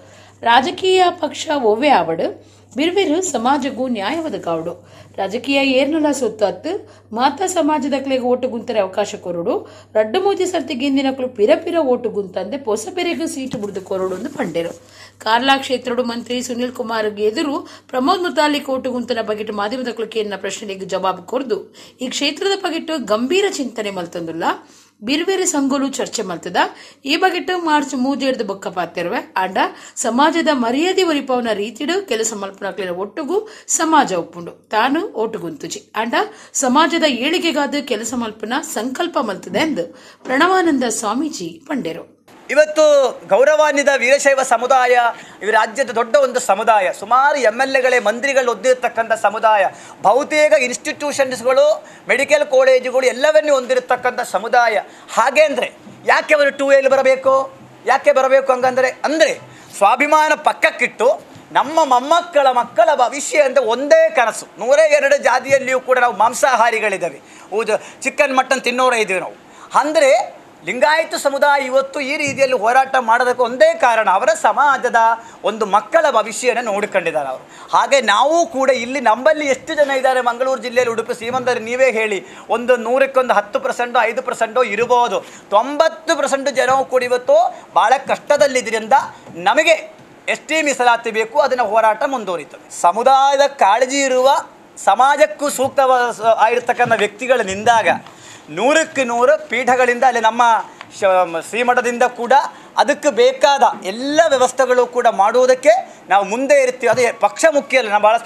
ರಾಜಕೀಯ ಪಕ್ಷ ಒವ್ವೆ ಆವಡು ಬಿರುಬೇರು ಸಮಾಜಗೂ ನ್ಯಾಯ ಒದಗಾವಡು. ರಾಜಕೀಯ ಏರ್ನಲ ಸುತ್ತತ್ತು ಮಾತಾ ಸಮಾಜದಕ್ಲೆಗೆ ಓಟು ಗುಂತರೆ ಅವಕಾಶ ಕೊರಡು. ರಡ್ಡು ಮೂಜಿ ಸರ್ತಿ ಗಿಂದಿನಕ್ಲು ಪಿರ ಪಿರ ಓಟು ಗುಂತಂದೆ ಪೊಸಬೆರೆಗೂ ಸೀಟು ಬಿಡಿದು ಕೊರಡು ಎಂದು ಪಂಡೇರು. ಕಾರ್ಲಾ ಕ್ಷೇತ್ರಡು ಮಂತ್ರಿ ಸುನಿಲ್ ಕುಮಾರ್ ಎದುರು ಪ್ರಮೋದ್ ಮುತಾಲಿಕ್ ಓಟು ಗುಂತನ ಬಗೆಟ್ ಮಾಧ್ಯಮದಕ್ಲು ಕೇಳಿನ ಪ್ರಶ್ನೆಗೆ ಜವಾಬು ಕೊರದು ಈ ಕ್ಷೇತ್ರದ ಬಗೆಟ್ ಗಂಭೀರ ಚಿಂತನೆ ಮಲ್ತಂದುಲ್ಲ. ಬಿರ್ಬೇರೆ ಸಂಘಲು ಚರ್ಚೆ ಮಲ್ತದ ಈ ಬಗೆಟ್ ಮಾರ್ಚ್ 3 ಬೊಕ್ಕ ಪಾತಿರುವೆ. ಆಂಡ ಸಮಾಜದ ಮರ್ಯಾದೆ ಒರಿಪವನ ರೀತಿಡು ಕೆಲಸ ಮಲ್ಪುನಕ್ಲೆನ ಒಟ್ಟುಗು ಸಮಾಜ ಒಪ್ಪುಂಡು ತಾನು ಓಟುಗುಂತುಜಿ. ಆಂಡ ಸಮಾಜದ ಏಳಿಗೆಗಾದ ಕೆಲಸ ಮಲ್ಪುನ ಸಂಕಲ್ಪ ಮಲ್ತದೆ ಎಂದು ಪ್ರಣವಾನಂದ ಸ್ವಾಮೀಜಿ ಪಂಡೆರು. ಇವತ್ತು ಗೌರವಾನ್ವಿತ ವೀರಶೈವ ಸಮುದಾಯ ಈ ರಾಜ್ಯದ ದೊಡ್ಡ ಒಂದು ಸಮುದಾಯ, ಸುಮಾರು MLAಗಳೇ ಮಂತ್ರಿಗಳು ಹೊಂದಿರತಕ್ಕಂಥ ಸಮುದಾಯ, ಬಹುತೇಕ ಇನ್ಸ್ಟಿಟ್ಯೂಷನ್ಸ್ಗಳು, ಮೆಡಿಕಲ್ ಕಾಲೇಜುಗಳು ಎಲ್ಲವನ್ನೂ ಹೊಂದಿರತಕ್ಕಂಥ ಸಮುದಾಯ. ಹಾಗೆ ಅಂದರೆ ಯಾಕೆ ಅವರು 2A ಬರಬೇಕು, ಯಾಕೆ ಬರಬೇಕು ಹಂಗಂದರೆ ಅಂದರೆ ಸ್ವಾಭಿಮಾನ ಪಕ್ಕಕ್ಕಿಟ್ಟು ನಮ್ಮ ಮೊಮ್ಮಕ್ಕಳ ಮಕ್ಕಳ ಭವಿಷ್ಯ ಅಂತ ಒಂದೇ ಕನಸು. 102 ಜಾತಿಯಲ್ಲಿಯೂ ಕೂಡ ನಾವು ಮಾಂಸಾಹಾರಿಗಳಿದ್ದೇವೆ, ಚಿಕನ್ ಮಟನ್ ತಿನ್ನೋರೇ ಇದ್ದೀವಿ ನಾವು. ಅಂದರೆ ಲಿಂಗಾಯತ ಸಮುದಾಯ ಇವತ್ತು ಈ ರೀತಿಯಲ್ಲಿ ಹೋರಾಟ ಮಾಡೋದಕ್ಕೆ ಒಂದೇ ಕಾರಣ, ಅವರ ಸಮಾಜದ ಒಂದು ಮಕ್ಕಳ ಭವಿಷ್ಯವನ್ನು ನೋಡಿಕೊಂಡಿದ್ದಾರೆ ಅವರು. ಹಾಗೆ ನಾವು ಕೂಡ ಇಲ್ಲಿ ನಮ್ಮಲ್ಲಿ ಎಷ್ಟು ಜನ ಇದ್ದಾರೆ ಮಂಗಳೂರು ಜಿಲ್ಲೆಯಲ್ಲಿ, ಉಡುಪಿ ಸೀಮಂತರು ನೀವೇ ಹೇಳಿ, ಒಂದು 100ಕ್ಕೆ 10% 5% ಇರಬಹುದು. 90% ಜನವು ಕೂಡ ಇವತ್ತು ಭಾಳ ಕಷ್ಟದಲ್ಲಿದ್ದರಿಂದ ನಮಗೆ ಎಷ್ಟೇ ಮೀಸಲಾತಿ ಬೇಕು ಅದನ್ನು ಹೋರಾಟ ಮುಂದುವರಿತದೆ. ಸಮುದಾಯದ ಕಾಳಜಿ ಇರುವ ಸಮಾಜಕ್ಕೂ ಸೂಕ್ತವಾದ ಆಗಿರ್ತಕ್ಕಂಥ ವ್ಯಕ್ತಿಗಳು ನಿಂದಾಗ 100ಕ್ಕೆ 100 ಪೀಠಗಳಿಂದ ಅಲ್ಲಿ ನಮ್ಮ ಶ್ರೀಮಠದಿಂದ ಕೂಡ ಅದಕ್ಕೆ ಬೇಕಾದ ಎಲ್ಲ ವ್ಯವಸ್ಥೆಗಳು ಕೂಡ ಮಾಡುವುದಕ್ಕೆ ನಾವು ಮುಂದೆ ಇರ್ತೀವಿ. ಅದೇ ಪಕ್ಷ ಮುಖ್ಯ ಅಲ್ಲ. ನಾನು ಭಾಳ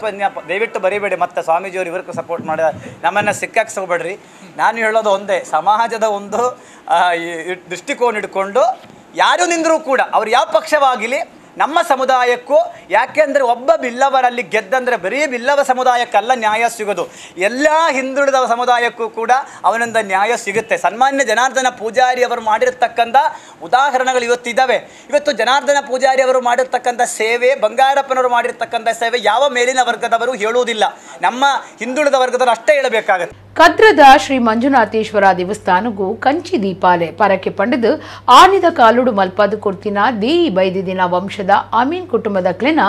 ದಯವಿಟ್ಟು ಬರೀಬೇಡಿ ಮತ್ತೆ ಸ್ವಾಮೀಜಿಯವರು ಇವ್ರಿಗೂ ಸಪೋರ್ಟ್ ಮಾಡಿದ ನಮ್ಮನ್ನು ಸಿಕ್ಕಾಕ್ಸ್ಕೋಬೇಡ್ರಿ. ನಾನು ಹೇಳೋದು ಒಂದೇ, ಸಮಾಜದ ಒಂದು ದೃಷ್ಟಿಕೋನ ಇಟ್ಕೊಂಡು ಯಾರು ನಿಂದರೂ ಕೂಡ ಅವ್ರು ಯಾವ ಪಕ್ಷವಾಗಲಿ ನಮ್ಮ ಸಮುದಾಯಕ್ಕೂ, ಯಾಕೆಂದರೆ ಒಬ್ಬ ಬಿಲ್ಲವರಲ್ಲಿ ಗೆದ್ದಂದರೆ ಬರೀ ಬಿಲ್ಲವ ಸಮುದಾಯಕ್ಕಲ್ಲ ನ್ಯಾಯ ಸಿಗೋದು, ಎಲ್ಲ ಹಿಂದುಳಿದ ಸಮುದಾಯಕ್ಕೂ ಕೂಡ ಅವನಿಂದ ನ್ಯಾಯ ಸಿಗುತ್ತೆ. ಸನ್ಮಾನ್ಯ ಜನಾರ್ದನ ಪೂಜಾರಿ ಅವರು ಮಾಡಿರ್ತಕ್ಕಂಥ ಉದಾಹರಣೆಗಳು ಇವತ್ತಿದ್ದಾವೆ. ಇವತ್ತು ಜನಾರ್ದನ ಪೂಜಾರಿ ಅವರು ಮಾಡಿರ್ತಕ್ಕಂಥ ಸೇವೆ, ಬಂಗಾರಪ್ಪನವರು ಮಾಡಿರ್ತಕ್ಕಂಥ ಸೇವೆ ಯಾವ ಮೇಲಿನ ವರ್ಗದವರು ಹೇಳುವುದಿಲ್ಲ, ನಮ್ಮ ಹಿಂದುಳಿದ ವರ್ಗದವರು ಅಷ್ಟೇ ಹೇಳಬೇಕಾಗತ್ತೆ. ಕದ್ರದ ಶ್ರೀ ಮಂಜುನಾಥೇಶ್ವರ ದೇವಸ್ಥಾನಗೂ ಕಂಚಿ ದೀಪಾಲೆ ಪರಕೆ ಪಂಡದು ಆನಿದ ಕಾಲುಡು ಮಲ್ಪಾದು ಕೊಡ್ತಿನ ದೇಯಿ ಬೈದಿದಿನ ವಂಶದ ಅಮೀನ್ ಕುಟುಂಬದ ಕ್ಲೆನ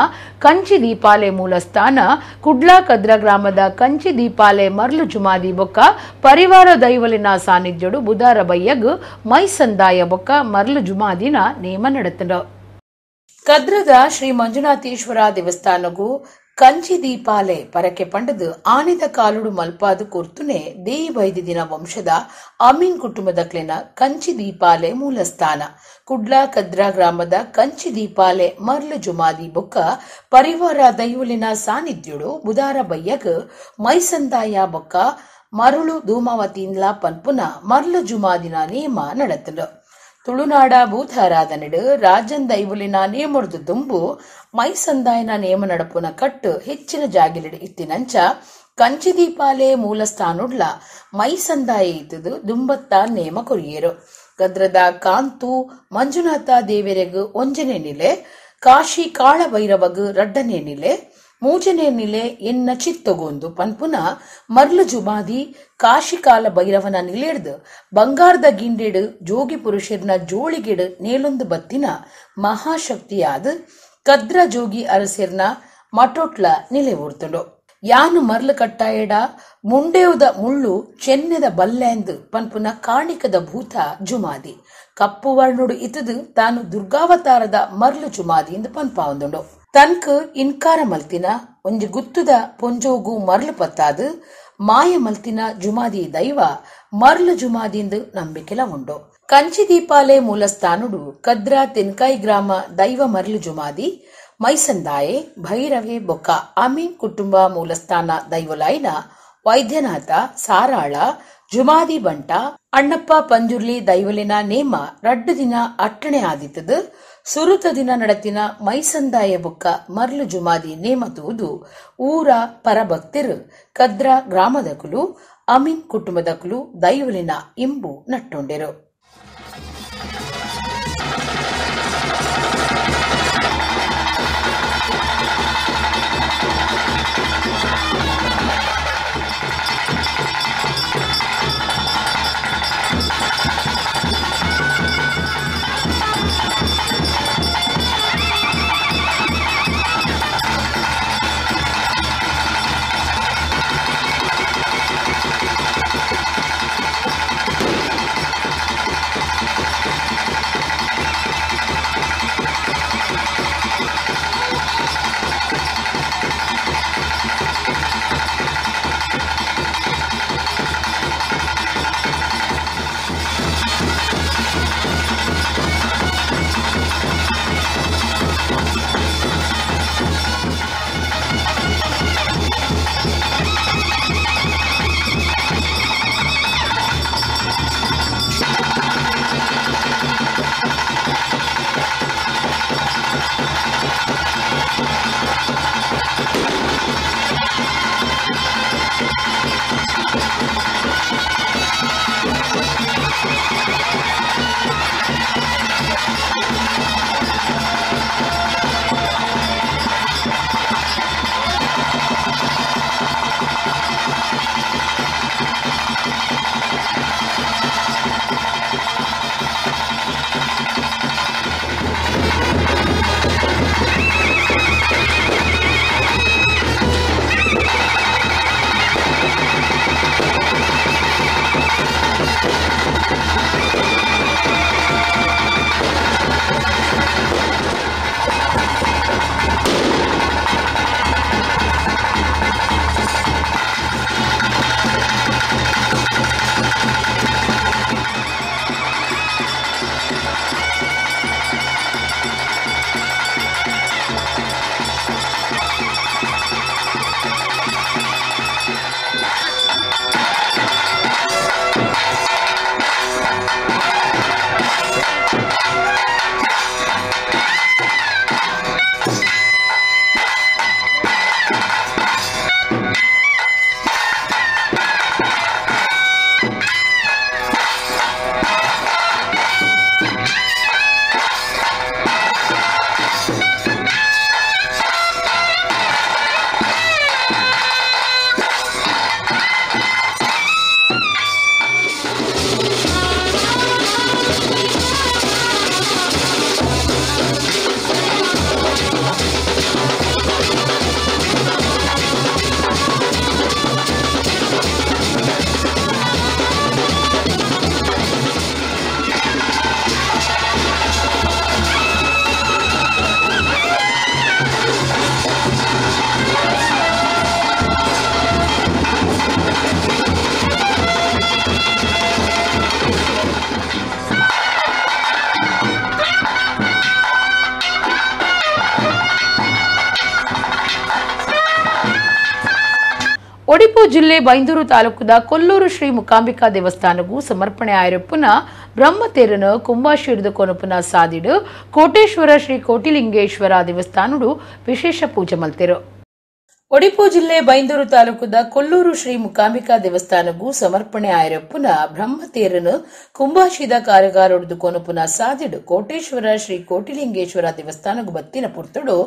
ಕಂಚಿ ದೀಪಾಲೆ ಮೂಲಸ್ಥಾನ ಕುಡ್ಲಾ ಕದ್ರ ಗ್ರಾಮದ ಕಂಚಿ ದೀಪಾಲೆ ಮರ್ಲು ಜುಮಾದಿ ಬೊಕ್ಕ ಪರಿವಾರ ದೈವಲಿನ ಸಾನ್ನಿಧ್ಯಡು ಬುಧಾರ ಬಯ್ಯಗ್ ಮೈಸಂದಾಯ ಬೊಕ್ಕ ಮರ್ಲು ಜುಮಾದಿನ ನೇಮ ನಡೆತನು. ಕದ್ರದ ಶ್ರೀ ಮಂಜುನಾಥೇಶ್ವರ ದೇವಸ್ಥಾನಗೂ ಕಂಚಿ ದೀಪಾಲೆ ಪರಕೆ ಪಂಡದು ಆನಿದ ಕಾಲುಡು ಮಲ್ಪಾದು ಕೊರ್ತುನೆ ದೇಯಿ ಬೈದಿದಿನ ವಂಶದ ಅಮೀನ್ ಕುಟುಂಬದ ಕ್ಲೆನ ಕಂಚಿ ದೀಪಾಲೆ ಮೂಲಸ್ಥಾನ ಕುಡ್ಲಾ ಕದ್ರಾ ಗ್ರಾಮದ ಕಂಚಿ ದೀಪಾಲೆ ಮರ್ಲು ಜುಮಾದಿ ಬೊಕ್ಕ ಪರಿವಾರ ದೈವಲಿನ ಸಾನ್ನಿಧ್ಯುಡು ಬುಧಾರ ಬಯ್ಯಗ್ ಮೈಸಂದಾಯ ಬೊಕ್ಕ ಮರುಳು ಧೂಮಾವತಿನ್ಲ ಪನ್ಪುನ ಮರ್ಲು ಜುಮಾದಿನ ನೇಮ ನಡೆತಲು. ತುಳುನಾಡ ಭೂತಾರಾಧನೆಡು ರಾಜನ್ ದೈವಲಿನ ನೇಮುರ್ದು ದುಂಬು ಮೈಸಂದಾಯನ ನೇಮ ನಡಪುನ ಕಟ್ಟು ಹೆಚ್ಚಿನ ಜಾಗಿಲಿಡು ಇತ್ತಿನಂಚ ಕಂಚಿ ದೀಪಾಲೆ ಮೂಲಸ್ಥಾನುಡ್ಲ ಮೈಸಂದಾಯ ಇತ್ತದು ದುಂಬತ್ತ ನೇಮ ಕೊರಿಯರು. ಗದ್ರದ ಕಾಂತು ಮಂಜುನಾಥ ದೇವರೆಗು ಒಂಜನೇ ನಿಲೆ, ಕಾಶಿ ಕಾಳಭೈರವಗು ರಡ್ಡನೇ ನಿಲೆ, ಮೂಜನೇ ನಿಲೆ ಎನ್ನ ಚಿತ್ತಗೊಂದು ಪನ್ಪುನ ಮರ್ಲು ಜುಮಾದಿ ಕಾಶಿಕಾಲ ಭೈರವನ ನಿಲೆಡ್ದು ಬಂಗಾರದ ಗಿಂಡೆಡು ಜೋಗಿ ಪುರುಷರ್ನ ಜೋಳಿಗೆಡು ನೇಲೊಂದು ಬತ್ತಿನ ಮಹಾಶಕ್ತಿಯಾದ ಕದ್ರ ಜೋಗಿ ಅರಸಿರ್ನ ಮಟೋಟ್ಲ ನಿಲೆ ಊರ್ತುಂಡು. ಯಾನು ಮರ್ಲು ಕಟ್ಟಾಯಡ ಮುಂಡೇವುದ ಮುಳ್ಳು ಚೆನ್ನೆದ ಬಲ್ಲೆಂದು ಪನ್ಪುನ ಕಾಣಿಕದ ಭೂತ ಜುಮಾದಿ ಕಪ್ಪು ವರ್ಣುಡು ಇತದು ತಾನು ದುರ್ಗಾವತಾರದ ಮರ್ಲು ಜುಮಾದಿ ಎಂದು ಪನ್ಪಾವಂದುಂಡು. ತನ್ಕ ಇನ್ಕಾರ ಮಲ್ತಿನ ಒಂಜಿ ಗುತ್ತುದ ಪೊಂಜೋಗು ಮರ್ಲು ಪತ್ತಾದು ಮಾಯ ಮಲ್ತಿನ ಜುಮಾದಿ ದೈವ ಮರ್ಲು ಜುಮಾದಿಂದು ನಂಬಿಕೆಲ ಉಂಡು. ಕಂಚಿ ದೀಪಾಲೆ ಮೂಲಸ್ಥಾನುಡು ಕದ್ರಾ ತೆನ್ಕಾಯಿ ಗ್ರಾಮ ದೈವ ಮರ್ಲು ಜುಮಾದಿ ಮೈಸಂದಾಯೆ ಭೈರವೆ ಬೊಕ್ಕ ಅಮೀನ್ ಕುಟುಂಬ ಮೂಲಸ್ಥಾನ ದೈವಲಾಯಿನ ವೈದ್ಯನಾಥ ಸಾರಾಳ ಜುಮಾದಿ ಬಂಟ ಅಣ್ಣಪ್ಪ ಪಂಜುರ್ಲಿ ದೈವಲಿನ ನೇಮ ರಡ್ಡು ದಿನ ಅಟ್ಟಣೆ ಆದಿತ್ತದು. ಸುರುತ ದಿನ ನಡತಿನ ಮೈಸಂದಾಯ ಬೊಕ್ಕ ಮರ್ಲು ಜುಮಾದಿ ನೇಮ ತೂದು ಊರ ಪರಭಕ್ತಿರು ಕದ್ರ ಗ್ರಾಮದ ಕುಲು ಅಮೀನ್ ಕುಟುಂಬದ ಕುಲು ದೈವಲಿನ ಇಂಬು ನಟ್ಟೊಂಡೆರು. Odipu ಜಿಲ್ಲೆ ಬೈಂದೂರು ತಾಲೂಕುದ ಕೊಲ್ಲೂರು ಶ್ರೀ ಮುಕಾಂಬಿಕಾ ದೇವಸ್ಥಾನಗೂ ಸಮರ್ಪಣೆ ಆಯಿರಪ್ಪುನ ಬ್ರಹ್ಮತೇರನು ಕುಂಭಾಶಿಡ್ದು ಕೊನಪುನ ಸಾದಿಡು ಕೋಟೇಶ್ವರ ಶ್ರೀ ಕೋಟಿಲಿಂಗೇಶ್ವರ ದೇವಸ್ಥಾನಡು ವಿಶೇಷ ಪೂಜೆ ಮಲ್ತೆರು. ಒಡಿಪು ಜಿಲ್ಲೆ ಬೈಂದೂರು ತಾಲೂಕುದ ಕೊಲ್ಲೂರು ಶ್ರೀ ಮುಕಾಂಬಿಕಾ ದೇವಸ್ಥಾನಗೂ ಸಮರ್ಪಣೆ ಆಯಿರಪ್ಪುನ ಬ್ರಹ್ಮತೇರನು ಕುಂಭಾಶಿದ ಕಾರ್ಯಗಾರೊಡ್ದು ಕೊನಪುನ ಸಾದಿಡು ಕೋಟೇಶ್ವರ ಶ್ರೀ ಕೋಟಿಲಿಂಗೇಶ್ವರ ದೇವಸ್ಥಾನಗೂ ಬತ್ತಿನ ಪುರ್ತುಡು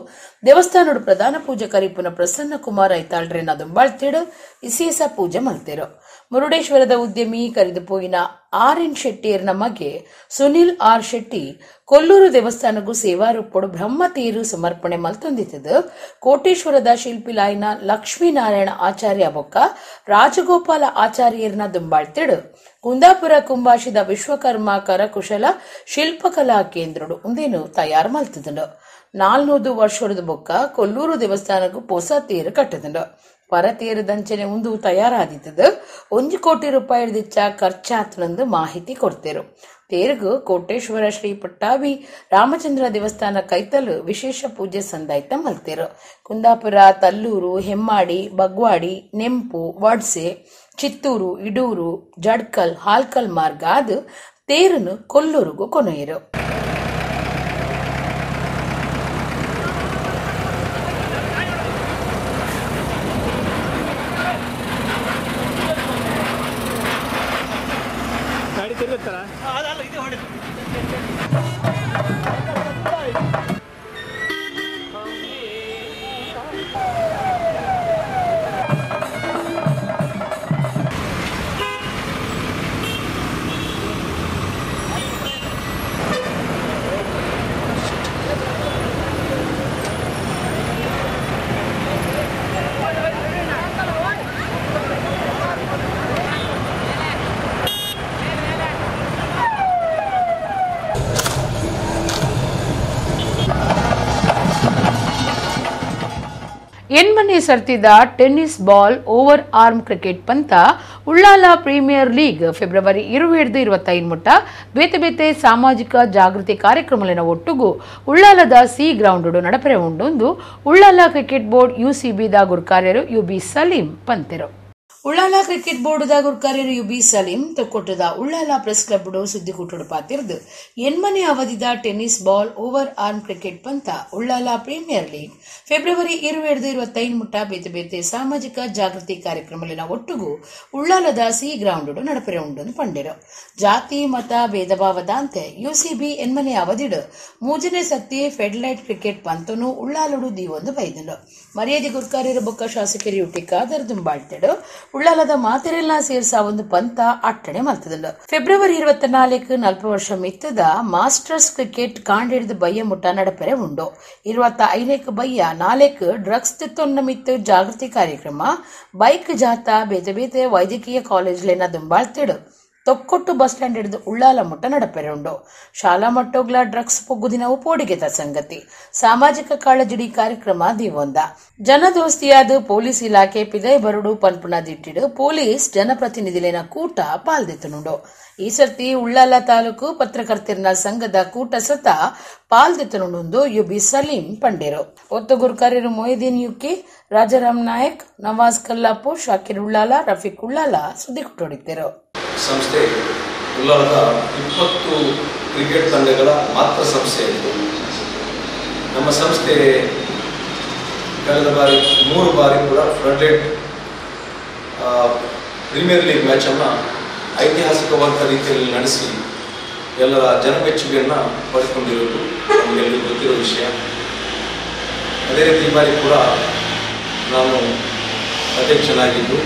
ದೇವಸ್ಥಾನಡು ಪ್ರಧಾನ ಪೂಜೆ ಕರಿಪುನ ಪ್ರಸನ್ನ ಕುಮಾರ್ ಐತಾಳ್ರೇನ ದುಂಬಾಳ್ತೇಡು ವಿಶೇಷ ಪೂಜೆ ಮಲ್ತೇರು. ಮುರುಡೇಶ್ವರದ ಉದ್ಯಮಿ ಕರಿದುಪೋಯಿನ ಆರ್ ಎನ್ ಶೆಟ್ಟಿಯರ್ನ ಮಗೆ ಸುನಿಲ್ ಆರ್ ಶೆಟ್ಟಿ ಕೊಲ್ಲೂರು ದೇವಸ್ಥಾನಗೂ ಸೇವಾರೂಪಡು ಬ್ರಹ್ಮತೇರು ಸಮರ್ಪಣೆ ಮಲ್ತೊಂದಿತ್ತದು. ಕೋಟೇಶ್ವರದ ಶಿಲ್ಪಿಲಾಯಿನ ಲಕ್ಷ್ಮೀನಾರಾಯಣ ಆಚಾರ್ಯ ಬೊಕ್ಕ ರಾಜಗೋಪಾಲ ಆಚಾರ್ಯರ್ನ ದುಂಬಾಳ್ತಿಡು ಕುಂದಾಪುರ ಕುಂಬಾಶಿದ ವಿಶ್ವಕರ್ಮ ಕರಕುಶಲ ಶಿಲ್ಪಕಲಾ ಕೇಂದ್ರಡು ಉಂದೇನು ತಯಾರು ಮಲ್ತದಂಡು. 400 ವರ್ಷದ ಬೊಕ್ಕ ಕೊಲ್ಲೂರು ದೇವಸ್ಥಾನಕ್ಕೂ ಪೊಸ ತೇರು ಕಟ್ಟದಂಡು. ಪರತೇರದಂಚನೆ ಒಂದು ತಯಾರಾದಿತ್ತದು. 1 ಕೋಟಿ ರೂಪಾಯಿ ದಿಚ್ಚ ಖರ್ಚಾತನಂದು ಮಾಹಿತಿ ಕೊಡ್ತೇರು. ತೇರುಗು ಕೋಟೇಶ್ವರ ಶ್ರೀ ಪಟ್ಟಾಭಿ ರಾಮಚಂದ್ರ ದೇವಸ್ಥಾನ ಕೈತಲು ವಿಶೇಷ ಪೂಜೆ ಸಂದಾಯ್ತ ಮಲ್ತೇರು. ಕುಂದಾಪುರ, ತಲ್ಲೂರು, ಹೆಮ್ಮಾಡಿ, ಬಗ್ವಾಡಿ, ನೆಂಪು, ವಡ್ಸೆ, ಚಿತ್ತೂರು, ಇಡೂರು, ಜಡ್ಕಲ್, ಹಾಲ್ಕಲ್ ಮಾರ್ಗ ಅದು ತೇರನ್ನು ಕೊಲ್ಲೂರಿಗೂ ಕೊನೆಯರು. ಎನ್ಮನೆ ಸರ್ತಿದ tennis ball over arm cricket ಪಂತ ಉಳ್ಳಾಲ premier league February 22-25 ಮುಟ್ಟ ಬೇತೆ ಬೇತೆ ಸಾಮಾಜಿಕ ಜಾಗೃತಿ ಕಾರ್ಯಕ್ರಮಲಿನ ಒಟ್ಟುಗು ಉಳ್ಳಾಲದ ಸಿ ಗ್ರೌಂಡ್ ನಡಪರೆ ಉಂಡೊಂದು ಉಳ್ಳಾಲ ಕ್ರಿಕೆಟ್ ಬೋರ್ಡ್ ಯುಸಿಬಿದ ಗುರ್ಕಾರ್ಯರು ಯುಬಿ ಸಲೀಂ ಪಂತೆರು. ಉಳ್ಳಾಲ ಕ್ರಿಕೆಟ್ ಬೋರ್ಡ್ದ ಗುರ್ಕಾರ್ಯರು ಯುಬಿ ಸಲೀಂ ತೊಕ್ಕೊಟ್ಟದ ಉಳ್ಳಾಲ ಪ್ರೆಸ್ ಕ್ಲಬ್ ಸುದ್ದಿಕೂಟಡು ಪಾತಿರ್ದು ಎನ್ಮನೆ ಅವಧಿದ tennis ball over arm cricket ಪಂತ ಉಳ್ಳಾಲ premier league February 22-25 ಮುಟ್ಟ ಬೇತೆ ಬೇತೆ ಸಾಮಾಜಿಕ ಜಾಗೃತಿ ಕಾರ್ಯಕ್ರಮಲಿನ ಒಟ್ಟುಗು ಉಳ್ಳಾಲದ ಸಿ ಗ್ರೌಂಡ್ ನಡಪರೆ ಉಂಡೊಂದು ಪಂಡೆರು. ಜಾತಿ ಮತ ಭೇದ ಭಾವದಾಂತೆ ಯುಸಿಬಿ ಎನ್ಮನೆ ಅವಧಿಡು ಮೂಜನೇ ಸತಿ ಫೆಡ್ಲೈಟ್ ಕ್ರಿಕೆಟ್ ಪಂತನು ಉಳ್ಳಾಲುಡು ದೀವೊಂದು ಬೈದನು. ಮರ್ಯಾದೆ ಗುರ್ಕಾರ್ಯರು ಬೊಕ್ಕ ಶಾಸಕರು ಯುಟಿ ಖಾದರ್ ದುಂಬಾಳ್ತೆಡು ಉಳ್ಳಾಲದ ಮಾತೆರೆಲ್ಲ ಸೇರ್ಸ ಒಂದು ಪಂತ ಅಟ್ಟಣೆ ಮಲ್ತದಂಡು. ಫೆಬ್ರವರಿ 24 40 ವರ್ಷ ಮಿತ್ತದ ಮಾಸ್ಟರ್ಸ್ ಕ್ರಿಕೆಟ್ ಕಾಂಡಿಡ್ದು ಬಯ್ಯ ಮುಟ್ಟ ನಡಪರೆ ಉಂಡು. 25 ಬಯ್ಯ 4 ಡ್ರಗ್ಸ್ ತಿತ್ತೊನ್ನ ಮಿತ್ತು ಜಾಗೃತಿ ಕಾರ್ಯಕ್ರಮ ಬೈಕ್ ಜಾಥಾ ಬೇತೆ ಬೇತೆ ವೈದ್ಯಕೀಯ ಕಾಲೇಜ್ಲೇನ ದುಂಬಾಳ್ತಿಡು ತೊಕ್ಕೊಟ್ಟು ಬಸ್ ಸ್ಟ್ಯಾಂಡ್ ಹಿಡಿದು ಉಳ್ಳಾಲ ಮುಟ್ಟ ನಡಪೆರೆ ಉಂಡು. ಶಾಲಾ ಮಟ್ಟೋಗ್ಲ ಡ್ರಗ್ಸ್ ಪೊಗ್ಗುದಿನವು ಪೋಡಿಗೆತ ಸಂಗತಿ. ಸಾಮಾಜಿಕ ಕಾಳಜಿಡಿ ಕಾರ್ಯಕ್ರಮ ದಿವೊಂದ ಜನದೋಸ್ತಿಯಾದ ಪೊಲೀಸ್ ಇಲಾಖೆ ಪಿದೈ ಬರುಡು ಪನ್ಪುನ ದಿಟ್ಟಿಡು ಪೊಲೀಸ್ ಜನಪ್ರತಿನಿಧಿಲೇನ ಕೂಟ ಪಾಲ್ದೆತ್ತನುಂಡು. ಈ ಸರ್ತಿ ಉಳ್ಳಾಲ ತಾಲೂಕು ಪತ್ರಕರ್ತರನ ಸಂಘದ ಕೂಟ ಸತ ಪಾಲ್ದೆತ್ತನುಂಡು ಯುಬಿ ಸಲೀಂ ಪಂಡೇರು. ಒತ್ತು ಗುರ್ಕಾರ್ಯರು ಮೊಹಿದೀನ್ ಯುಕೆ, ರಾಜಾರಾಮ್ ನಾಯಕ್, ನವಾಜ್ ಕಲ್ಲಾಪು, ಶಾಕಿರ್ ಉಳ್ಳಾಲ, ರಫೀಕ್ ಉಳ್ಳಾಲ ಸುದ್ದಿ ಕೊಟ್ಟಿದ್ದರು. ಸಂಸ್ಥೆ ಉಳ್ಳಾಲದ 20 ಕ್ರಿಕೆಟ್ ತಂಡಗಳ ಮಾತ್ರ ಸಂಸ್ಥೆಯಾಗಿತ್ತು. ನಮ್ಮ ಸಂಸ್ಥೆ ಕಳೆದ ಬಾರಿ 3 ಬಾರಿ ಕೂಡ ಫ್ಲಡ್ಲೈಟ್ ಪ್ರೀಮಿಯರ್ ಲೀಗ್ ಮ್ಯಾಚನ್ನು ಐತಿಹಾಸಿಕವಾದ ರೀತಿಯಲ್ಲಿ ನಡೆಸಿ ಎಲ್ಲರ ಜನಮೆಚ್ಚುಗೆಯನ್ನು ಪಡೆದುಕೊಂಡಿರುವುದು ನಮಗೆಲ್ಲರಿಗೂ ಗೊತ್ತಿರುವ ವಿಷಯ. ಅದೇ ರೀತಿ ಈ ಬಾರಿ ಕೂಡ ನಾನು ಅಧ್ಯಕ್ಷನಾಗಿದ್ದು,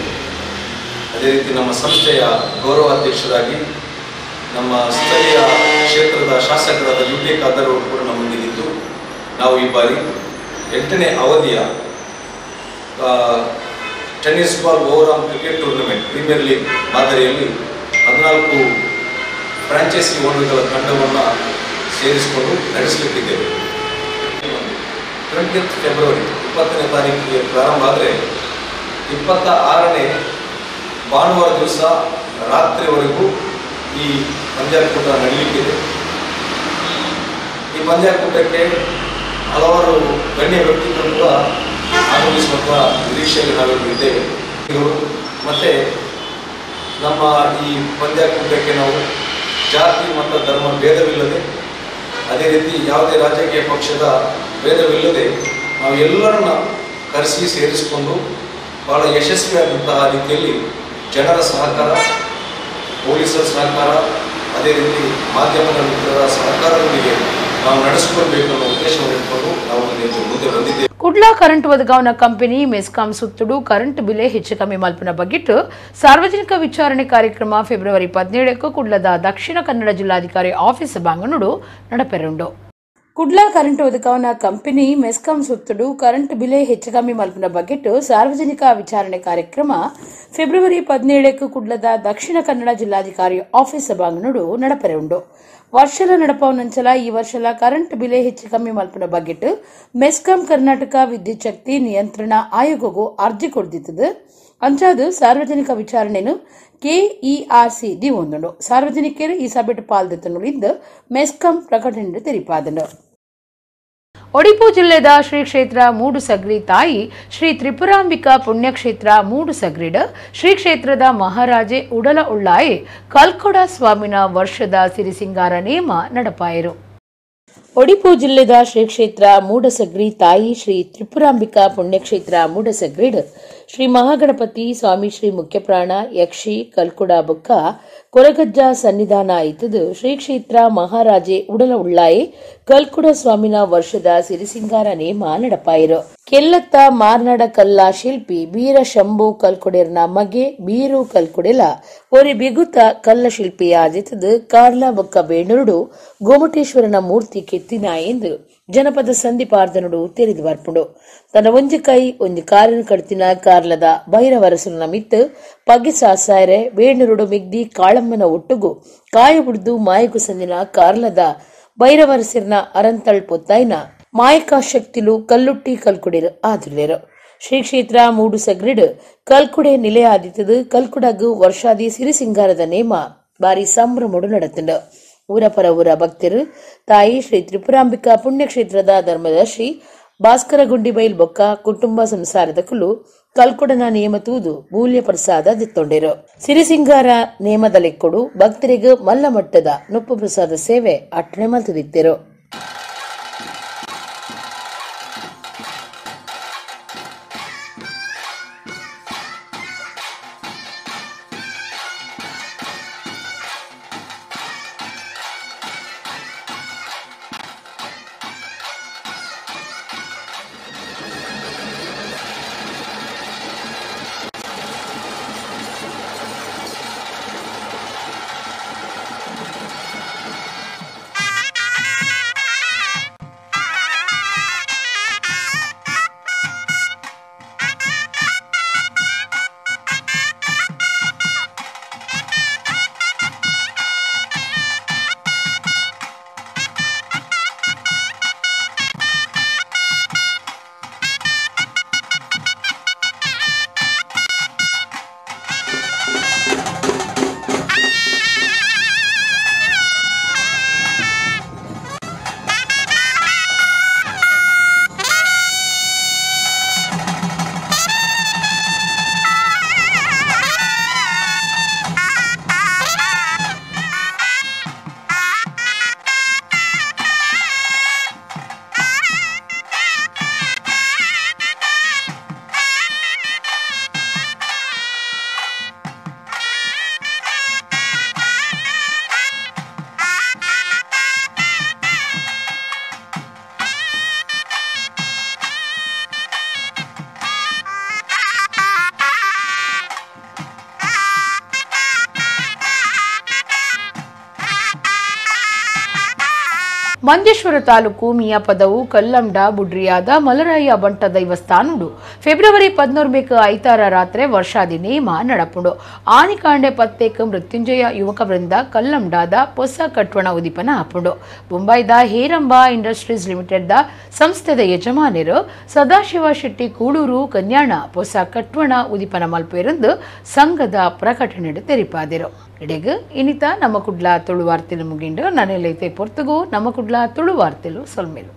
ಅದೇ ರೀತಿ ನಮ್ಮ ಸಂಸ್ಥೆಯ ಗೌರವಾಧ್ಯಕ್ಷರಾಗಿ ನಮ್ಮ ಸ್ಥಳೀಯ ಕ್ಷೇತ್ರದ ಶಾಸಕರಾದ ಯು ಟಿ ಖಾದರ್ ಅವರು ಕೂಡ ನಮ್ಮೊಂದಿಗಿದ್ದು, ನಾವು ಈ ಬಾರಿ 8ನೇ ಅವಧಿಯ tennis ball over arm cricket tournament premier league ಮಾದರಿಯಲ್ಲಿ 14 ಫ್ರಾಂಚೈಸಿ ಓನರ್ಗಳ ತಂಡವನ್ನು ಸೇರಿಸಿಕೊಂಡು ನಡೆಸಲಿಕ್ಕಿದ್ದೇವೆ. 20 ಫೆಬ್ರವರಿ 20ನೇ ತಾರೀಕಿಗೆ ಪ್ರಾರಂಭ ಆದರೆ 26ನೇ ಭಾನುವಾರ ದಿವಸ ರಾತ್ರಿವರೆಗೂ ಈ ಪಂದ್ಯಾಕೂಟ ನಡೆಯಲಿಕ್ಕಿದೆ. ಈ ಪಂದ್ಯಾಕೂಟಕ್ಕೆ ಹಲವಾರು ಗಣ್ಯ ವ್ಯಕ್ತಿಗಳು ಕೂಡ ಆಗಮಿಸುವಂಥ ನಿರೀಕ್ಷೆಯಲ್ಲಿ ನಾವೆಲ್ಲರೂ ಇದ್ದೇವೆ. ಕ್ರೀಡಾಪಟುಗಳು ಮತ್ತು ನಮ್ಮ ಈ ಪಂದ್ಯಾಕೂಟಕ್ಕೆ ನಾವು ಜಾತಿ ಮತ್ತು ಧರ್ಮ ಭೇದವಿಲ್ಲದೆ, ಅದೇ ರೀತಿ ಯಾವುದೇ ರಾಜಕೀಯ ಪಕ್ಷದ ಭೇದವಿಲ್ಲದೆ ನಾವು ಎಲ್ಲರನ್ನ ಕರೆಸಿ ಸೇರಿಸಿಕೊಂಡು ಭಾಳ ಯಶಸ್ವಿಯಾದಂತಹ ರೀತಿಯಲ್ಲಿ ಜನರ ಸಹಕಾರ, ಪೊಲೀಸರ ಸಹಕಾರ, ಅದೇ ರೀತಿ ಮಾಧ್ಯಮದ ಮಿತ್ರರ ಸಹಕಾರದೊಂದಿಗೆ ನಾವು ನಡೆಸಿಕೊಳ್ಬೇಕು ಅನ್ನೋ ಉದ್ದೇಶವನ್ನು ಇಟ್ಕೊಂಡು ನಾವು ಮುಂದೆ ಬಂದಿದ್ದೇವೆ. ಕುಡ್ಲಾ ಕರೆಂಟ್ ಒದಗಾವನ ಕಂಪನಿ ಮೆಸ್ಕಾಂ ಸುತ್ತುಡು ಕರೆಂಟ್ ಬಿಲೆ ಹೆಚ್ಚು ಕಮ್ಮಿ ಮಲ್ಪನ ಬಗ್ಗಿಟ್ಟು ಸಾರ್ವಜನಿಕ ವಿಚಾರಣೆ ಕಾರ್ಯಕ್ರಮ ಫೆಬ್ರವರಿ 17ಕ್ಕೆ ಕುಡ್ಲದ ದಕ್ಷಿಣ ಕನ್ನಡ ಜಿಲ್ಲಾಧಿಕಾರಿ ಆಫೀಸ್ ಬಾಂಗನೂಡು ನಡಪೆರುಂಡು. ಕುಡ್ಲಾ ಕರೆಂಟ್ ಒದಗಾವನ ಕಂಪನಿ ಮೆಸ್ಕಾಂ ಸುತ್ತುಡು ಕರೆಂಟ್ ಬಿಲೆ ಹೆಚ್ಚು ಕಮ್ಮಿ ಮಲ್ಪನ ಬಗ್ಗಿಟ್ಟು ಸಾರ್ವಜನಿಕ ವಿಚಾರಣೆ ಕಾರ್ಯಕ್ರಮ ಫೆಬ್ರವರಿ 17ಕ್ಕೆ ಕುಡ್ಲದ ದಕ್ಷಿಣ ಕನ್ನಡ ಜಿಲ್ಲಾಧಿಕಾರಿ ಆಫೀಸ್ ಬಾಂಗನೂಡು ನಡಪೆರುಂಡು. ವರ್ಷಲ ನಡಪವನಂಚಲ ಈ ವರ್ಷಲ ಕರೆಂಟ್ ಬಿಲೆ ಹೆಚ್ಚು ಕಮ್ಮಿ ಮಲ್ಪನ ಬಗ್ಗಿಟ್ಟು ಮೆಸ್ಕಾಂ ಕರ್ನಾಟಕ ವಿದ್ಯುತ್ ಶಕ್ತಿ ನಿಯಂತ್ರಣ ಆಯೋಗಗೂ ಅರ್ಜಿ ಕೊಡ್ದಿತ್ತದು. ಅಂಚಾದು ಸಾರ್ವಜನಿಕ ವಿಚಾರಣೆನು ಕೆಇಆರ್ಸಿ ದಿವೊಂದುಂಡು. ಸಾರ್ವಜನಿಕರು ಈ ಸಭೆಟ್ ಪಾಲ್ದೆತ್ತನು ಇಂದು ಮೆಸ್ಕಾಂ ಪ್ರಕಟಣೆ ತೆರಿಪಾದನು. ಒಡಿಪು ಜಿಲ್ಲೆದ ಶ್ರೀ ಕ್ಷೇತ್ರ ಮೂಡುಸಗ್ರಿ ತಾಯಿ ಶ್ರೀ ತ್ರಿಪುರಾಂಬಿಕಾ ಪುಣ್ಯಕ್ಷೇತ್ರ ಮೂಡುಸಗ್ರಿಡ ಶ್ರೀ ಕ್ಷೇತ್ರದ ಮಹಾರಾಜೆ ಉಡಲ ಉಳ್ಳಾಯಿ ಕಲ್ಕೊಡ ಸ್ವಾಮಿನ ವರ್ಷದ ಸಿರಿಸಿಂಗಾರ ನೇಮ ನಡಪಾಯರು. ಒಡಿಪು ಜಿಲ್ಲೆದ ಶ್ರೀ ಕ್ಷೇತ್ರ ಮೂಡಸಗ್ರಿ ತಾಯಿ ಶ್ರೀ ತ್ರಿಪುರಾಂಬಿಕಾ ಪುಣ್ಯಕ್ಷೇತ್ರ ಮೂಡಸಗ್ರಿಡ್ ಶ್ರೀ ಮಹಾಗಣಪತಿ ಸ್ವಾಮಿ ಶ್ರೀ ಮುಖ್ಯಪ್ರಾಣ ಯಕ್ಷಿ ಕಲ್ಕುಡ ಬುಕ್ಕ ಕೊರಗಜ್ಜ ಸನ್ನಿಧಾನ ಇತ್ತದು ಶ್ರೀ ಕ್ಷೇತ್ರ ಮಹಾರಾಜೆ ಉಡಲ ಉಳ್ಳಾಯಿ ಕಲ್ಕುಡ ಸ್ವಾಮಿನ ವರ್ಷದ ಸಿರಿಸಿಂಗಾರ ನೇಮ ನಡಪಾಯಿರು. ಕೆಲ್ಲತ್ತ ಮಾರ್ನಾಡ ಕಲ್ಲ ಶಿಲ್ಪಿ ಬೀರ ಶಂಭು ಕಲ್ಕುಡೆರ್ನ ಮಗೆ ಬೀರು ಕಲ್ಕುಡೆಲ ಒರಿ ಬಿಗುತ ಕಲ್ಲ ಶಿಲ್ಪಿಯಾದಿತ್ತದು ಕಾರ್ಲ ಬೊಕ್ಕ ಬೇಣುರುಡು ಗೋಮಟೇಶ್ವರನ ಮೂರ್ತಿ ಕೆತ್ತಿನ ಎಂದು ಜನಪದ ಸಂಧಿಪಾರ್ದನುಡು ತೆರೆದು ಬರ್ಪುಂಡು. ತನ್ನ ಒಂಜಿ ಕೈ ಒಂಜಿ ಕಾರಿನ ಕಡ್ತಿನ ಕಾರ್ಲದ ಭೈರವರಸುನ ಮಿತ್ತು ಪಗೆ ಸಾಸಾಯರೆ ಬೇಣುರುಡು ಮಿಗ್ದಿ ಕಾಳಮ್ಮನ ಒಟ್ಟುಗು ಕಾಯ ಬುಡ್ದು ಮಾಯಕು ಸಂದಿನ ಕಾರ್ಲದ ಭೈರವರಸಿರ್ನ ಅರಂತಳ್ ಪೊತ್ತಾಯ್ನ ಮಾಯಕ ಶಕ್ತಿಲು ಕಲ್ಲುಟ್ಟಿ ಕಲ್ಕುಡಿರು ಆದುರ್ಲೇರು. ಶ್ರೀ ಕ್ಷೇತ್ರ ಮೂಡುಸಗ್ರಿಡ್ ಕಲ್ಕುಡೆ ನಿಲೆ ಆದಿತ್ತದು ಕಲ್ಕುಡಗು ವರ್ಷಾದಿ ಸಿರಿಸಿಂಗಾರದ ನೇಮ ಬಾರಿ ಸಂಭ್ರಮಡು ನಡತುಂಡು. ಊರ ಪರ ಊರ ಭಕ್ತರು ತಾಯಿ ಶ್ರೀ ತ್ರಿಪುರಾಂಬಿಕಾ ಪುಣ್ಯಕ್ಷೇತ್ರದ ಧರ್ಮದರ್ಶಿ ಭಾಸ್ಕರ ಗುಂಡಿಬೈಲ್ ಬೊಕ್ಕ ಕುಟುಂಬ ಸಂಸಾರದ ಕುಲು ಕಲ್ಕೊಡನ ನೇಮ ತೂದು ಮೂಲ್ಯ ಪ್ರಸಾದ ದಿತ್ತೊಂಡಿರು. ಸಿರಿಸಿಂಗಾರ ನೇಮದ ಲೆಕ್ಕೊಡು ಭಕ್ತರಿಗೆ ಮಲ್ಲ ಮಟ್ಟದ ನುಪ್ಪು ಪ್ರಸಾದ ಸೇವೆ ಅಟ್ಟಣೆ ಮಲ್ತದಿತ್ತಿರು. ಮಂಜೇಶ್ವರ ತಾಲೂಕು ಮಿಯಾಪದವು ಕಲ್ಲಂಡ ಬುಡ್ರಿಯಾದ ಮಲರಾಯ ಬಂಟ ದೈವಸ್ಥಾನುಡು ಫೆಬ್ರವರಿ 14 ಐತಾರ ರಾತ್ರಿ ವರ್ಷಾದಿ ನೇಮ ನಡಪುಂಡು. ಆನಿಕಾಂಡೆ ಪತ್ತೇಕ ಮೃತ್ಯುಂಜಯ ಯುವಕ ವೃಂದ ಕಲ್ಲಂಡಾದ ಪೊಸ ಕಟ್ವಣ ಉದಿಪನ ಆಪುಂಡು. ಮುಂಬೈದ ಹೇರಂಬ ಇಂಡಸ್ಟ್ರೀಸ್ ಲಿಮಿಟೆಡ್ the ಸಂಸ್ಥೆದ ಯಜಮಾನರು ಸದಾಶಿವ ಶೆಟ್ಟಿ ಕೂಡೂರು ಕನ್ಯಾಣ ಪೊಸ ಕಟ್ವಣ ಉದಿಪನ ಮಲ್ಪೆರಂದು ಸಂಘದ ಪ್ರಕಟಣೆ ತೆರಿಪಾದಿರು. ಇಡೆಗ್ ಇನಿತ ನಮ್ಮ ಕುಡ್ಲ ತುಳುವಾರ್ತೆಲು ಮುಗಿಂಡು. ನಾನೆಲ್ಲೈತೆ ಪೊರ್ತುಗು ನಮ್ಮ ಕುಡ್ಲ ತುಳುವಾರ್ತೆಲು ಸೊಲ್ಮೇಲು.